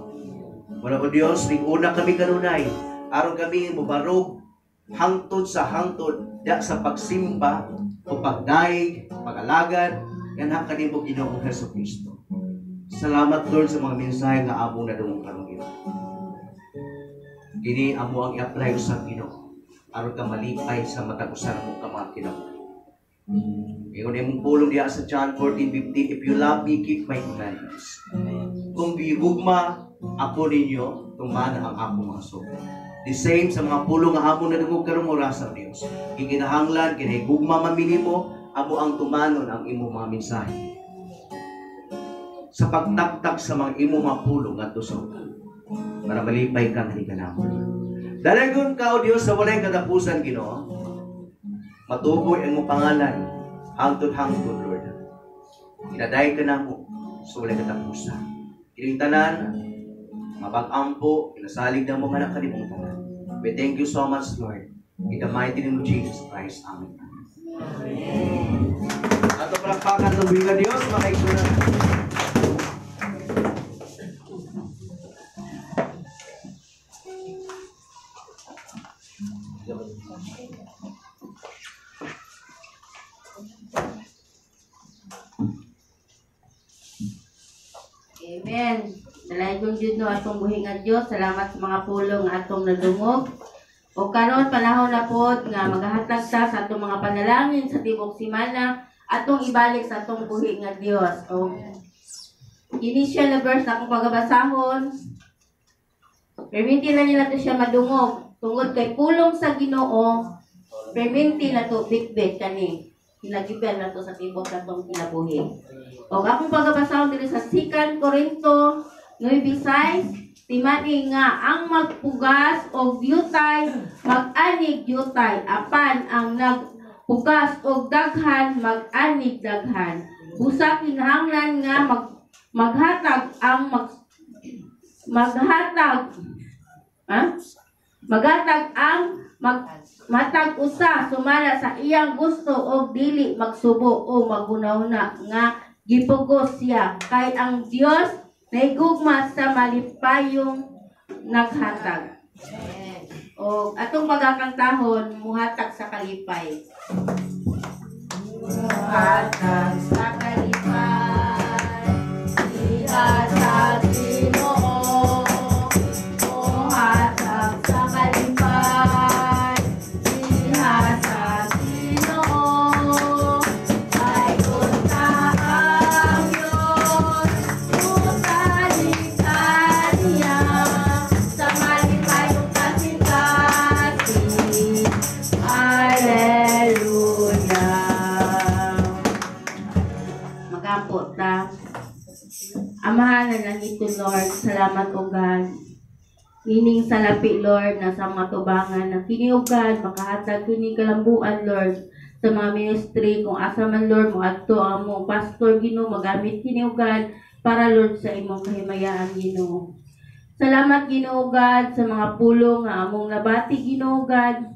Wala, o Dios, ning una kami kanunay aron kami mobarog hangtod sa hangtod diha sa pagsimba o pagdaig, pag-alagad nga kanimo, Ginoong Hesukristo. Salamat, Lord, sa mga mensahe nga among nadungog karon, Ginoo. Kini amo ang i-apply sa Ginoo aron ka malipay sa matag usa namo ka mga kinabuhi. Ingon imong pulong diha sa John 14:15, if you love me, keep my commandments. Kung gihugma ako ninyo, tumana ang akong mga sugo. The same sa mga pulong nga among nadungog karong orasa, Dios. Gikinahanglan kinahigugma man mi nimo, amo ang tumanon ang imong mga mensahe. Sa pagtaktak sa mga imong mga pulong ngadto sa uban, para malipay ka nga kanamo. Dalagon ka, O Dios, sa walay katapusan, Ginoo. Matuboy ang imong pangalan hangtod-hangtod, Lord. Inaday ka namo sa walay katapusan. Kining tanan, mapag-ampo, kinasalig na mo nga anak kanimong tanan. We thank you so much, Lord. In the mighty name of Jesus Christ. Amen. Amen. Ato palakpakan ng buhay nga Diyos, mga kaigsunan. Amen. Dalaygon jud no atong buhi nga Dios. Salamat sa mga pulong nga atong nadungog. O karon panahon na pod nga magahatag ta sa atong mga panalangin sa tibok semana atong ibalik sa atong buhi nga Dios. O initial na verse na akong pagabasahon. Perminti na nila to siya madungog tungod kay pulong sa Ginoo. Perminti na to bitbit kani. Hinagibel na to sa tibok sa atong kinabuhi. O akong pagabasahon diri sa 2 Corinto 9:6, timani nga ang magpugas og yutay mag-anig yutay, apan ang nagpugas og daghan mag-anig daghan. Busa kinahanglan nga maghatag ang maghatag maghatag ang matag usa sumala sa iyang gusto og dili magsubo o maghunahuna nga gipugos siya, kay ang Dios nahigugma sa malipayong naghatag. O atong pagkakantahon, muhatag sa kalipay. Muhatag sa kalipay, diha sa Ginoo. Muhatag sa kalipay, diha sa Ginoo. Ay kunta ang Diyos, mutalig kaniya, sa malipayong kasing-kasing. Hallelujah. Magampot ta. Amahan na langit, Lord, salamat o God. Nining salapi, Lord, na sa mga tubangan na kini, O God, makahatag kini kalambuan, Lord, sa mga ministry kung asa man, Lord, mo adto ang mo pastor, Ginoo, magamit kini, O God, para, Lord, sa imong kahimayaan, Ginoo. Salamat, Ginoo God, sa mga pulong nga among nabati, Ginoo God.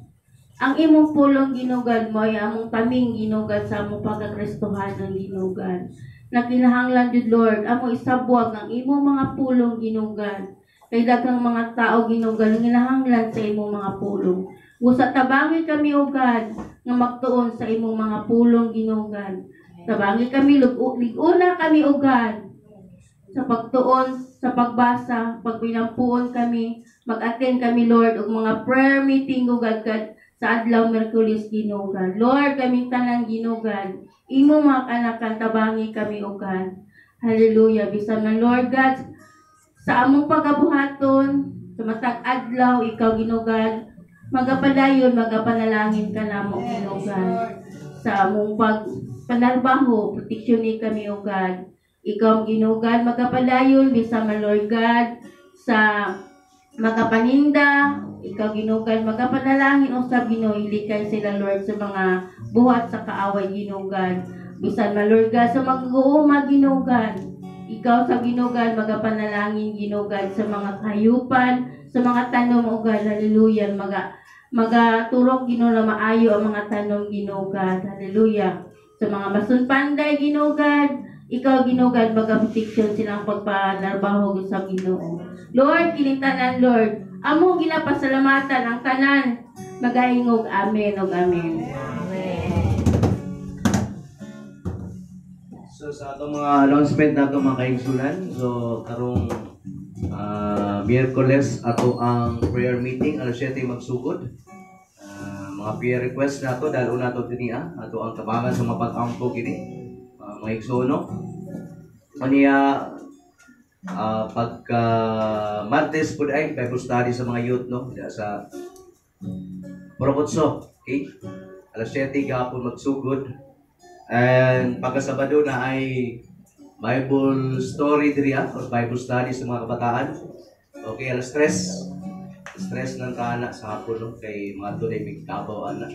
Ang imong pulong, Ginoo God, mo ay among taming, Ginoo God, sa among pagkakristohanon, Ginoo God. Na kinahanglan jud, Lord, amo isabwag ang imong mga pulong, Ginoo God. Kay daghang mga tao, Ginoo God, nginahanglan sa imong mga pulong. Busa tabangi kami, O God, nga magtuon sa imong mga pulong, Ginoo God. Tabangi kami, lig-una kami, O God, sa pagtuon, sa pagbasa, pagbilampuon kami, mag-attend kami, Lord, og mga prayer meeting, O God, God, sa adlaw Merkulis, Ginoo God. Lord, kaming tanan, Ginoo God, imo mga kanakan, tabangi kami, O God. Hallelujah. Bisan man, Lord God, sa among pagabuhaton, sa matag adlaw, ikaw, Ginoo God, magapadayon, magapanalangin ka namo, Ginoo God. Sa among pagpanarbaho, proteksyon ni kami, O God. Ikaw, Ginoo God, magapadayon, bisan man, Lord God, sa magapaninda, ikaw, Ginoo God, magapanalangin usab, Ginoo, ilikay sila, Lord, sa mga buhat sa kaaway, Ginoo God. Bisan man, Lord God, sa mag-uuma, Ginoo God, ikaw sa Ginoo God, magapanalangin, Ginoo God, sa mga kahayupan, sa mga tanom, O God, hallelujah, magaturok, Ginoo, na maayo ang mga tanom, Ginoo God, hallelujah. Sa mga masunpanday, Ginoo God, ikaw, Ginoo God, magaproteksyon silang pagpanarbaho sa Ginoo. Lord, kining tanan, Lord, amo ginapasalamatan ang tanan, magaingog, amen ug amen. So sa atong mga announcement nato mga kaigsunan, so karong Miyerkules ato ang prayer meeting alas 7 magsugod. Mga prayer request nato dalo nato dinhi ato ang tabangan sa mga pag-ampo kini. Mga igsoon, no? Kaniya pagka Martes pud ay Bible study sa mga youth, no, diya sa Morocotso, okay? Alas 7 gahapon magsugod. And pagka Sabado na ay Bible story diri or Bible study sa mga kabataan. Okay, alas 3. Alas 3 ng taana sa hapon, no, kay mga tunay may kabaw ana.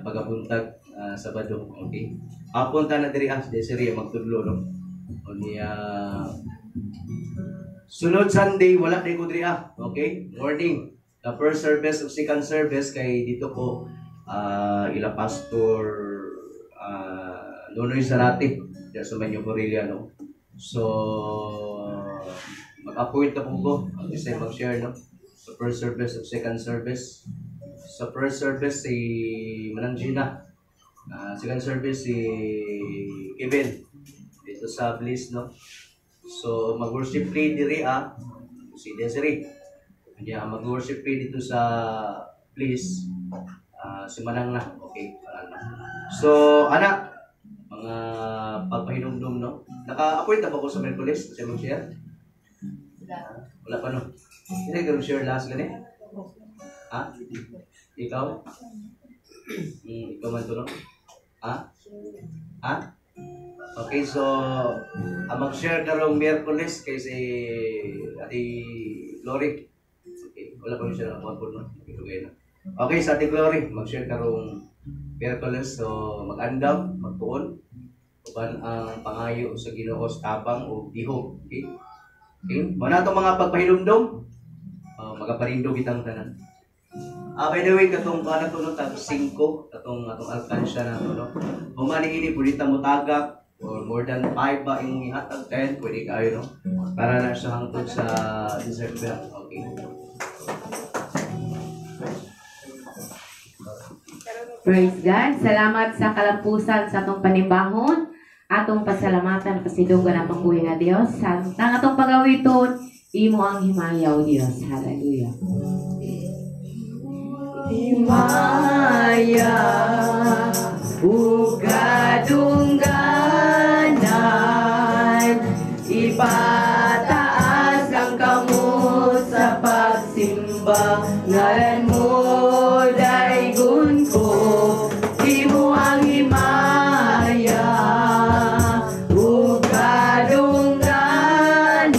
Pagabuntag Sabado, okay. Hapon ta na diri Desiree magtudlo, no. O niya sunod Sunday wala na ko diri okay? Morning. The first service of second service kay dito ko ila Pastor Nonoy Zarate diya sa Manyo Corelia, no. So mag-appoint na po ko ang isa mag-share, no, sa first service of second service. Sa first service si Manang Gina, second service si Kevin dito sa Bliss, no. So mag-worship lead diri si Desiree. Kanya mag-worship lead dito sa Bliss si Manang na, okay. So anak, mga pagpahinumdum, no. Naka-appoint na ba ko sa Merkules kasi mag-share? Wala pa, no. Hindi ka share last gani? Ha? Ikaw? Ikaw man to, no? Ha? Ha? Okay, so ang mag-share karong Miyerkules kay si Ate Glory. Okay, wala pa yung share ang po, no? Okay, na. Okay, sa Ate Glory, mag-share karong Miyerkules. So mag-andam, magtuon uban ang pangayo sa Ginoo sa tabang o bihog. Okay? Okay, mao na itong mga pagpahinumdom. Magaparindog kitang tanan. By the way, katong kana to, no, tag 5 katong atong alkansya na to, no. Humani ini pwede ta mo tagak or more than 5 ba imong ihatag, 10 pwede kayo, no. Para na siya hangtod sa December. Okay. Praise God. Salamat sa kalampusan sa atong panimbahon. Atong pasalamatan pasidunggan atong buhi nga Dios. Samtang atong pagawiton, imo ang himaya, O Dios. Hallelujah. Himaya ug kadungganan, ipataas ang kamot sa pagsimba, ngalan mo daygon ko, imo ang himaya ug kadungganan,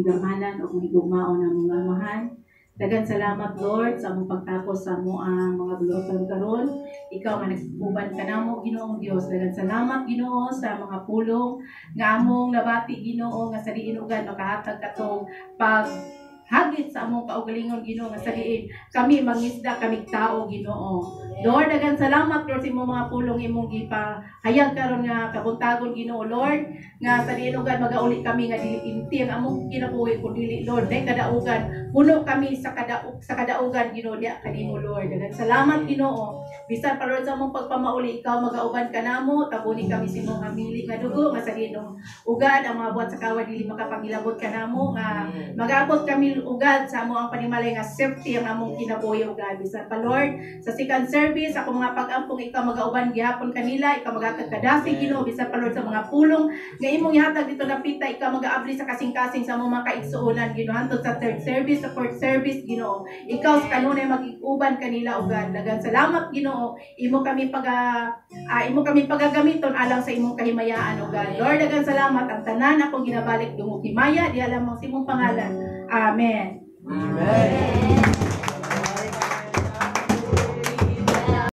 Gamhanan ug mahigugmaon namong Amahan. Daghang salamat, Lord, sa among pagtapos sa among mga buluhaton karon. Ikaw nga nagsuban kanamo, Ginoong Dios. Daghang salamat, Ginoo, sa mga pulong nga among nabati, Ginoo, nga sa diin ugad makahatag katong pag hagit sa among kaugalingon, Ginoo, nga sa diin kami mangisda kamig tao, Ginoo. Lord, daghang salamat, Lord, sa imong mga pulong imong gipahayag karon nga kabuntagon, Ginoo, Lord, nga sa diin ugad magauli kami nga dili empty ang among kinabuhi kun dili, Lord, dahil kadaugan puno kami sa kadaugan, Ginoo, diya kanimo, Lord. Daghang salamat, Ginoo. Bisan pa, Lord, sa among pagpamauli, ikaw magauban kanamo, tabuni kami sa imong hamili nga dugo nga sa diin ugad ang mga buhat sa kaaway dili makapangilabot kanamo, nga magaabot kami ugad sa among ang panimalay nga safety ang among kinabuhi ugad. Bisan pa, Lord, sa second service, ako mga pag-ampong, ikaw magauban gihapon kanila, ikaw magatag kadasig, Ginoo. Bisan pa, Lord, sa mga pulong nga imong ihatag dito napita, ikaw magaabli sa kasing-kasing sa among mga kaigsuonan, Ginoo, hantod sa third service, sa fourth service, Ginoo. Ikaw sa kanunay mag-uban kanila ugad. Daghang salamat, Ginoo. Imo kami pagagamiton alang sa imong kahimayaan ugad. Lord, daghang salamat. Ang tanan akong ginabalik dungog himaya diha lamang sa imong pangalan. Amen. Amen.